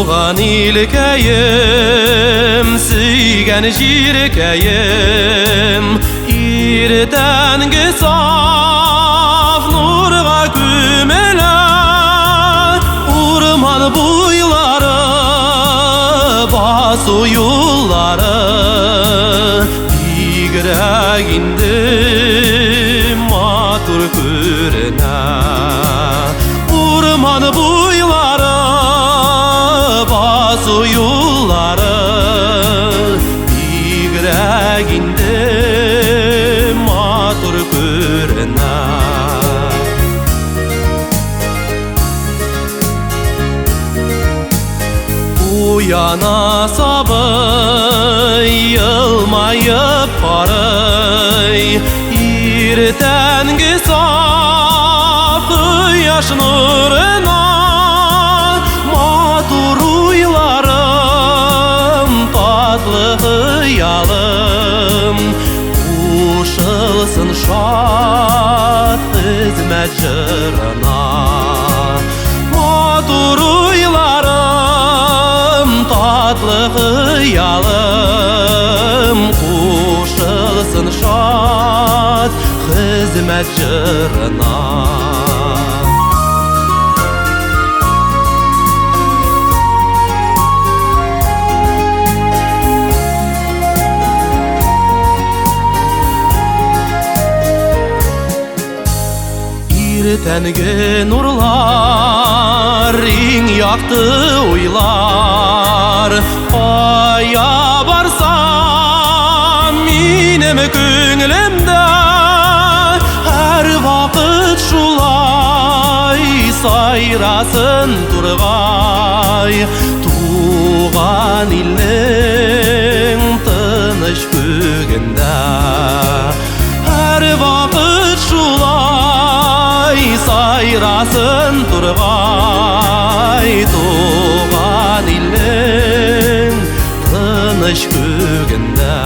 S1: Туган илкәем, сөйгән җиркәем, иртәнге саф нурга күмелә. Урман буйлары, басу юллары, бигрәк инде матур күренә. Урман буйлары, басу юллары, бигрәк инде матур күренә. Уяна сабый, елмаеп карый, иртәнге саф кояш нурына. Матур уйларым, татлы хыялым, кушылсын шат хезмәт җырына. Матур уйларым, татлы хыялым, кушылсын шат хезмәт җырына. Иртәнге нурлар, иң якты уйлар, кая барсам, минем күңелемдә һәрвакыт шулай сайрасын тургай. Туган илнең тыныч күгендә һәрвакыт шулай сайрасын тургай. Туган илнең тыныч күгендә.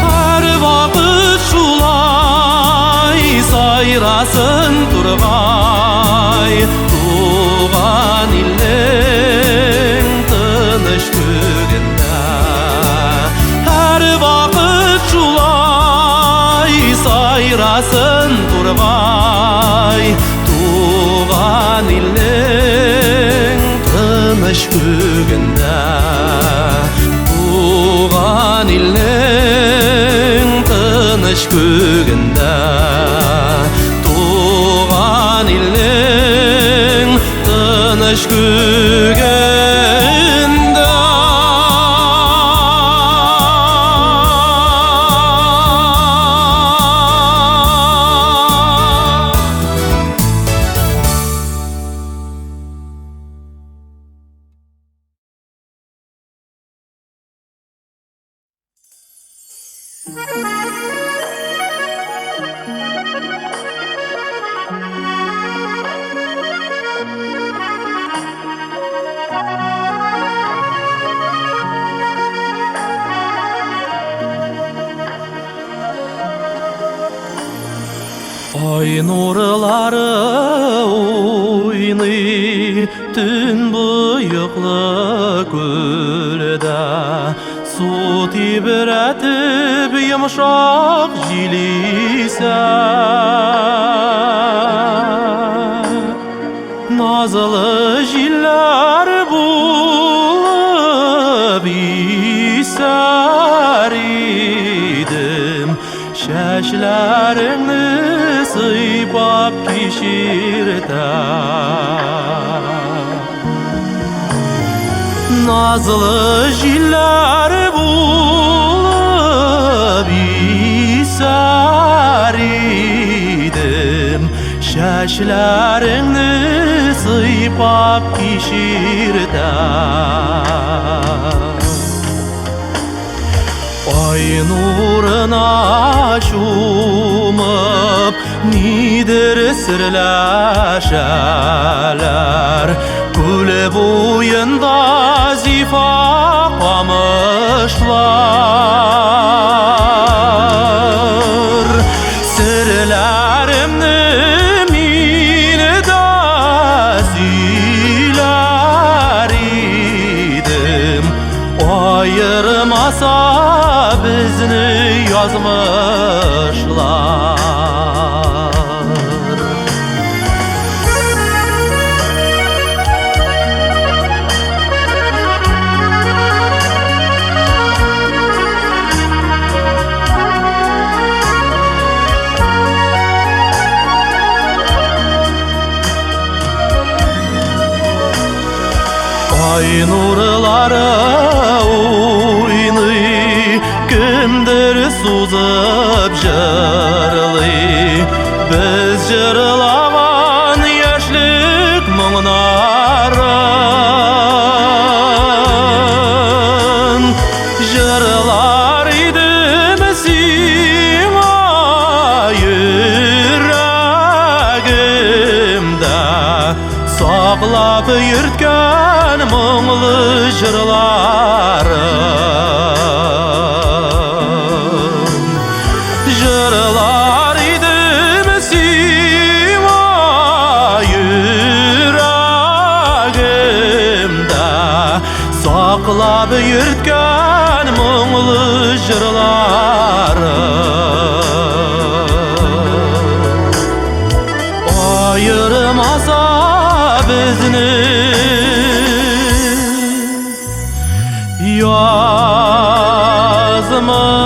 S1: Һәрвакыт шулай сайрасын тургай. Туган илнең тыныч күгендә һәрвакыт шулай сайрасын тургай. Туган илнең тыныч күгендә, туган илнең тыныч күгендә, туган илнең тыныч күгендә. Ай нурлары уйный төн буеклы күлдә, су тибрәтеп йомшак җил исә. Назлы җилләр булып исәр идем, чәчләреңне сыйпап кичертә. Назлы җилләр булып исәр идем, чәчләреңне сыйпап кичертә. Ай нурына чумып, нидер серләшәләр. Күле буенда зифа камышлар. Серләремне мин дә сөйләр идем, аермаса безне язмышлар. Ай нурлары уйный, кемдер сузып җырлый. Без җырлаган яшьлек моңнарын. Җырлар идем сиңа йөрәгемдә саклап йөрткән моңлы җырларым. Җырлар идем сиңа йөрәгемдә саклап йөрткән моңлы җырларым. Аермаса безне язмышлар.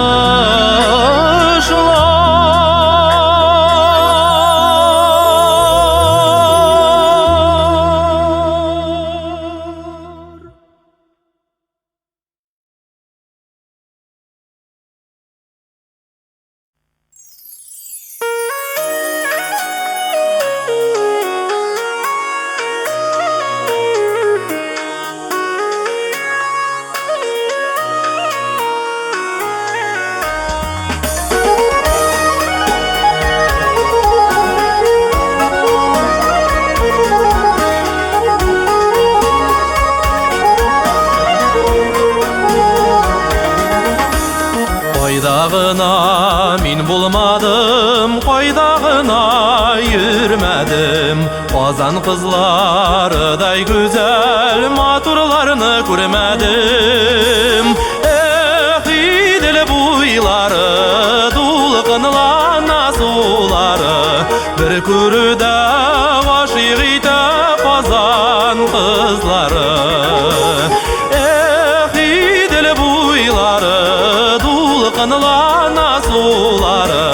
S1: Кайда гына мин булмадым, кайда гына йөрмәдем, Казан кызларыдай гүзәл матурларны күрмәдем. Эх, Идел буйлары, дулкынлана сулары, бер күрүдә гашыйк итә Казан кызлары. Эх, Идел буйлары, дулкынлана сулары,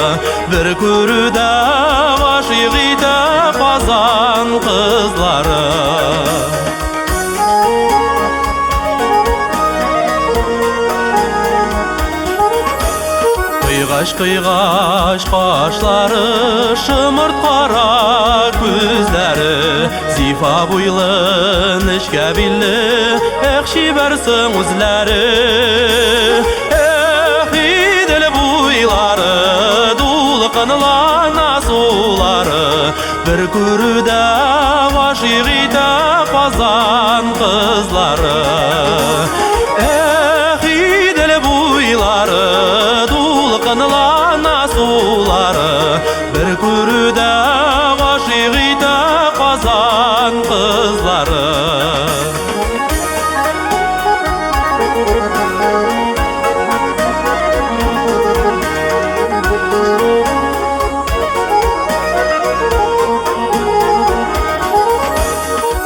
S1: бер күрүдә гашыйк итә Казан кызлары. Кыйгач кыйгач кашлары, шомырт кара күзләре, зифа буйлы, нечкә билле, эх, чибәрсең үзләре. Эх, Идел буйлары, дулкынлана сулары, бер күрүдә гашыйк итә Казан кызлары. Эх, Идел буйлары, дулкынлана сулары, бер күрүдә гашыйк итә Казан кызлары.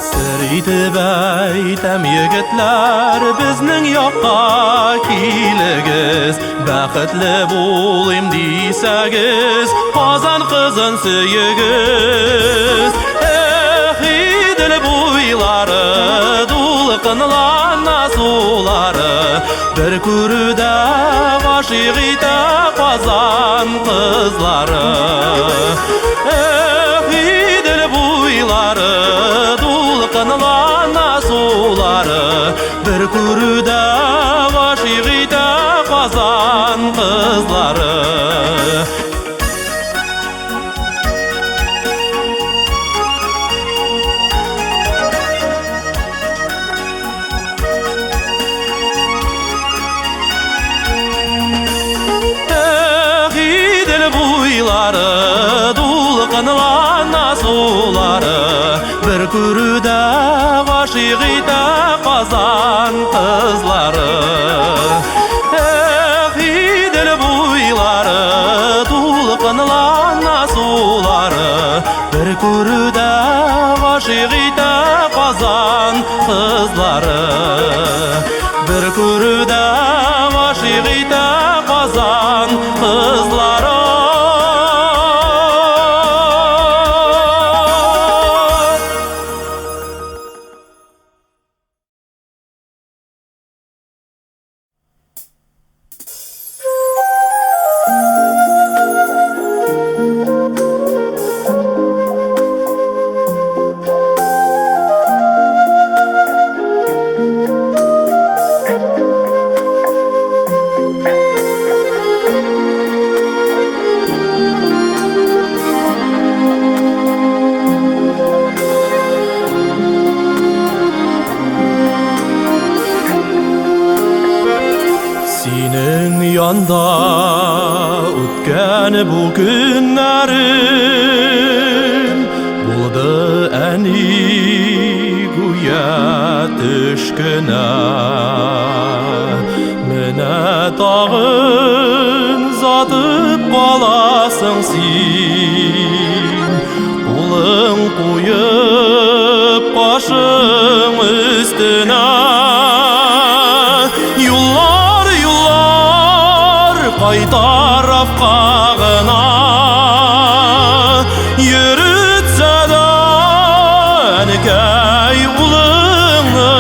S1: Сер итеп әйтәм, егетләр, безнең якка килегез, бәхетле булыйм дисәгез, Казан кызын сөегез. Эх, Идел буйлары, дулкынлана сулары, бер күрүдә гашыйк итә Казан кызлары. Эх, Идел буйлары, дулкынлана сулары, бер күрүдә гашыйк итә Казан кызлары. Бер күрүдә гашыйк итә Казан кызлары. Эх, Идел буйлары, дулкынлана сулары. Бер күрүдә гашыйк итә Казан кызлары. Бер күрүдә гашыйк итә Казан кызлары. Синең янда үткән бу көннәрем булды, әни, гүя төш кенә. Менә тагын озатып каласың син, кулың куеп башым өстенә. Юллар, юллар кай тарафка гына йөртсә дә әнкәй улыңны,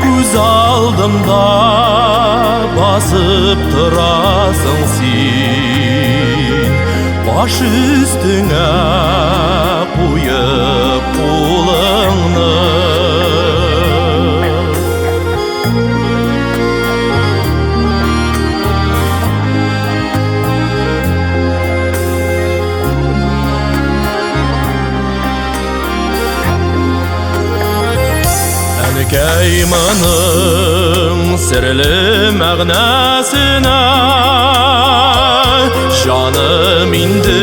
S1: күз алдымда басып торасың син, баш өстеңә куеп кулыңны. Әнкәй, моның серле мәгънәсенә җаным инде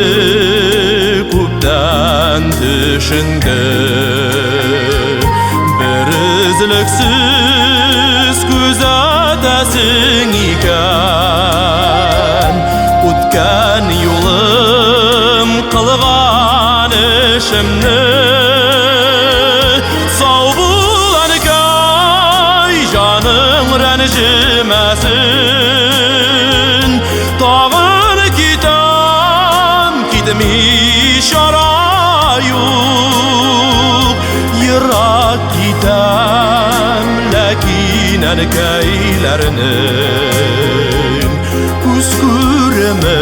S1: күптән төшенде. Бер өзлексез күзәтәсең икән үткән юлым, кылган эшемне. Сау бул, әнкәй, җаның рәнҗемәсен. Тагын китәм, китми чара юк. Ерак китәм, ләкин әнкәйләрнең күз күреме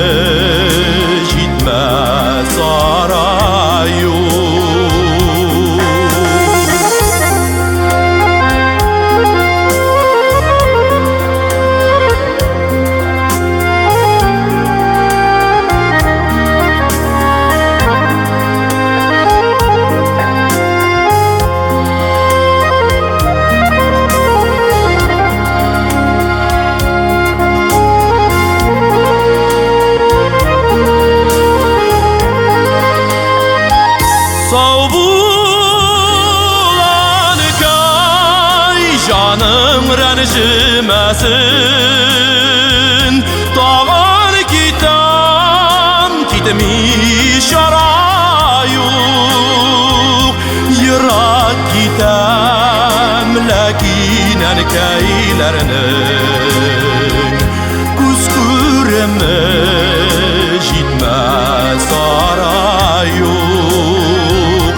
S1: җитмәс ара юк. Сау бул, әнкәй, җаның рәнҗемәсен. Тагын китәм, китми чара юк. Ерак китәм, ләкин әнкәйләрнең күз күреме җитмәс ара юк.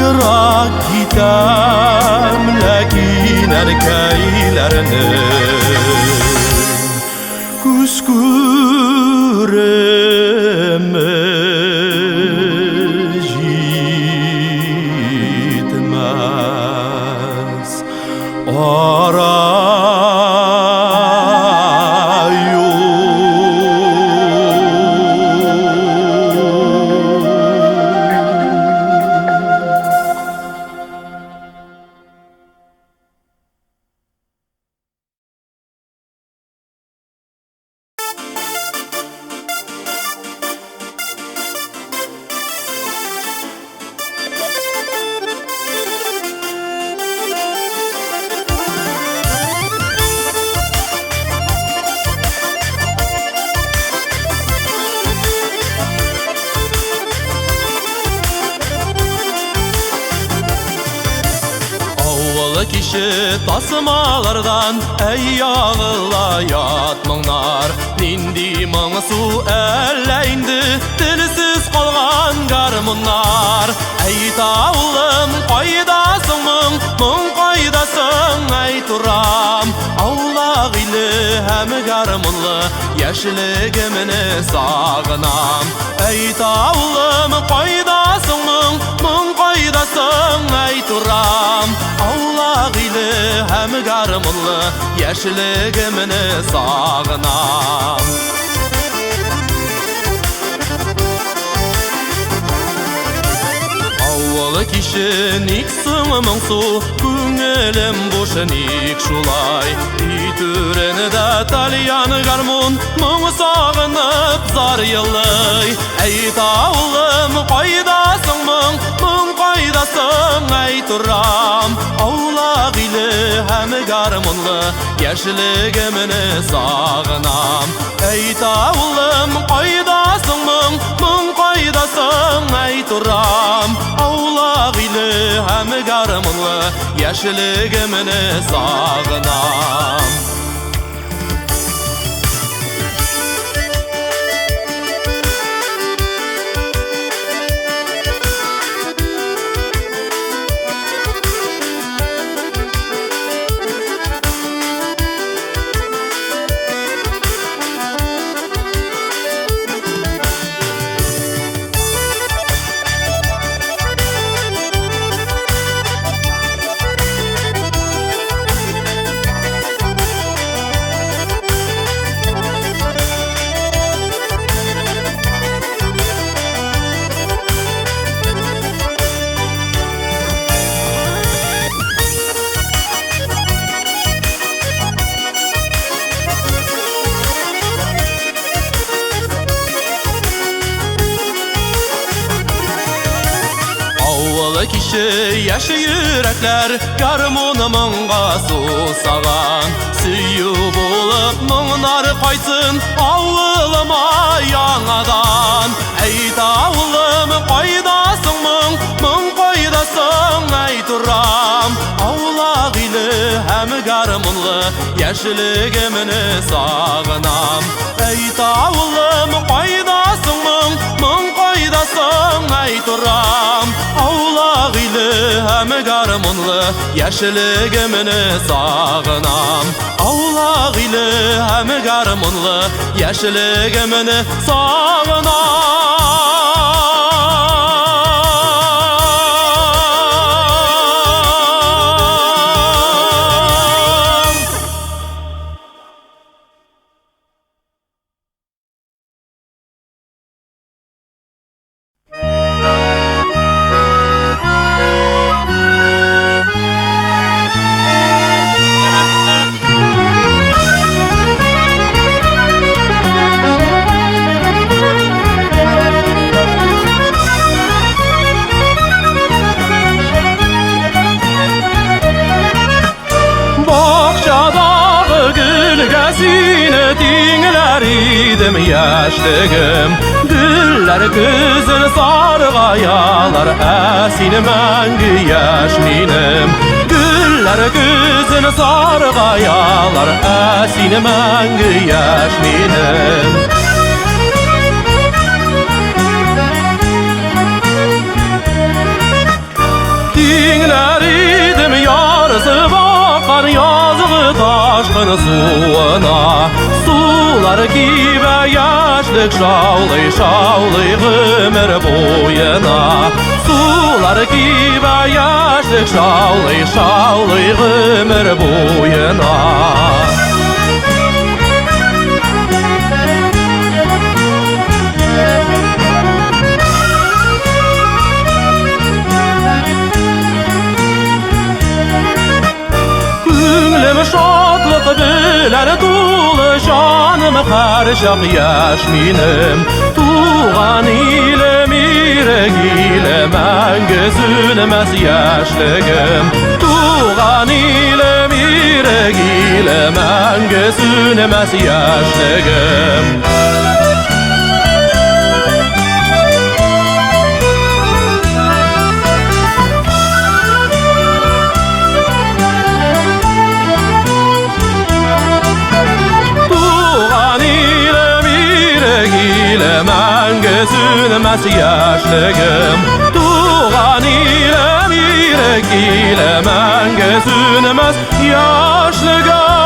S1: Ерак китәм, ләкин әнкәйләрнең күз күреме җитмәс ара юк. киче тасмалардан әй ягыла ят моңнар. Нинди моңсу әллә инде телсез калган гармуннар. Әй таулым, кайдасың моң, моң кайдасың, әй турам. Аулак иле һәм гармунлы яшьлегемне сагынам. Әй таулым, кайдасың моң, моң кайдасың, әй турам. Аулак иле һәм гармунлы яшьлегемне сагынам. Авыл киче ник соң моңсу, күңелем буш ник шулай. Өй түрендә тальян гармун, моң сагынып зар елый. Әй таулым, кайдасың моң, моң кайдасың, әй турам. Аулак иле һәм гармунлы яшьлегемне сагынам. Әй таулым, кайдасың моң, моң кайдасың, әй турам. Аулак иле һәм гармунлы яшьлегемне сагынам. Киче яшь йөрәкләр гармун моңга сусаган. Сөю булып моңнар кайтсын авылыма яңадан. Әй таулым, кайдасың моң, моң кайдасың, әй турам. Аулак иле һәм гармунлы яшьлегемне сагынам. Әй таулым, кайдасың моң, моң кайдасың, әй турам. Аулак иле һәм гармунлы яшьлегемне сагынам. Аулак иле һәм гармунлы яшьлегемне сагынам. Яшьлегем, гөлләр көзен саргаялар, ә син мәңге яшь минем. Гөлләр көзен саргаялар, ә син мәңге яшь минем. Тиңләр идем ярысы баккан язгы ташкын суына. Сулар кибә яшьлек шаулый, шаулый гомер буена. Сулар кибә яшьлек шаулый, шаулый гомер буена. Күңлем шатлык белән тулы, җаным һәрчак яшь минем. Туган илем, ирек илем, мәңге сүнмәс яшьлегем. Туган илем, ирек илем, мәңге сүнмәс яшьлегем. Килмәс яшьлегем. Туган илем, ирек иле, мәңге сүнмәс яшьлегем.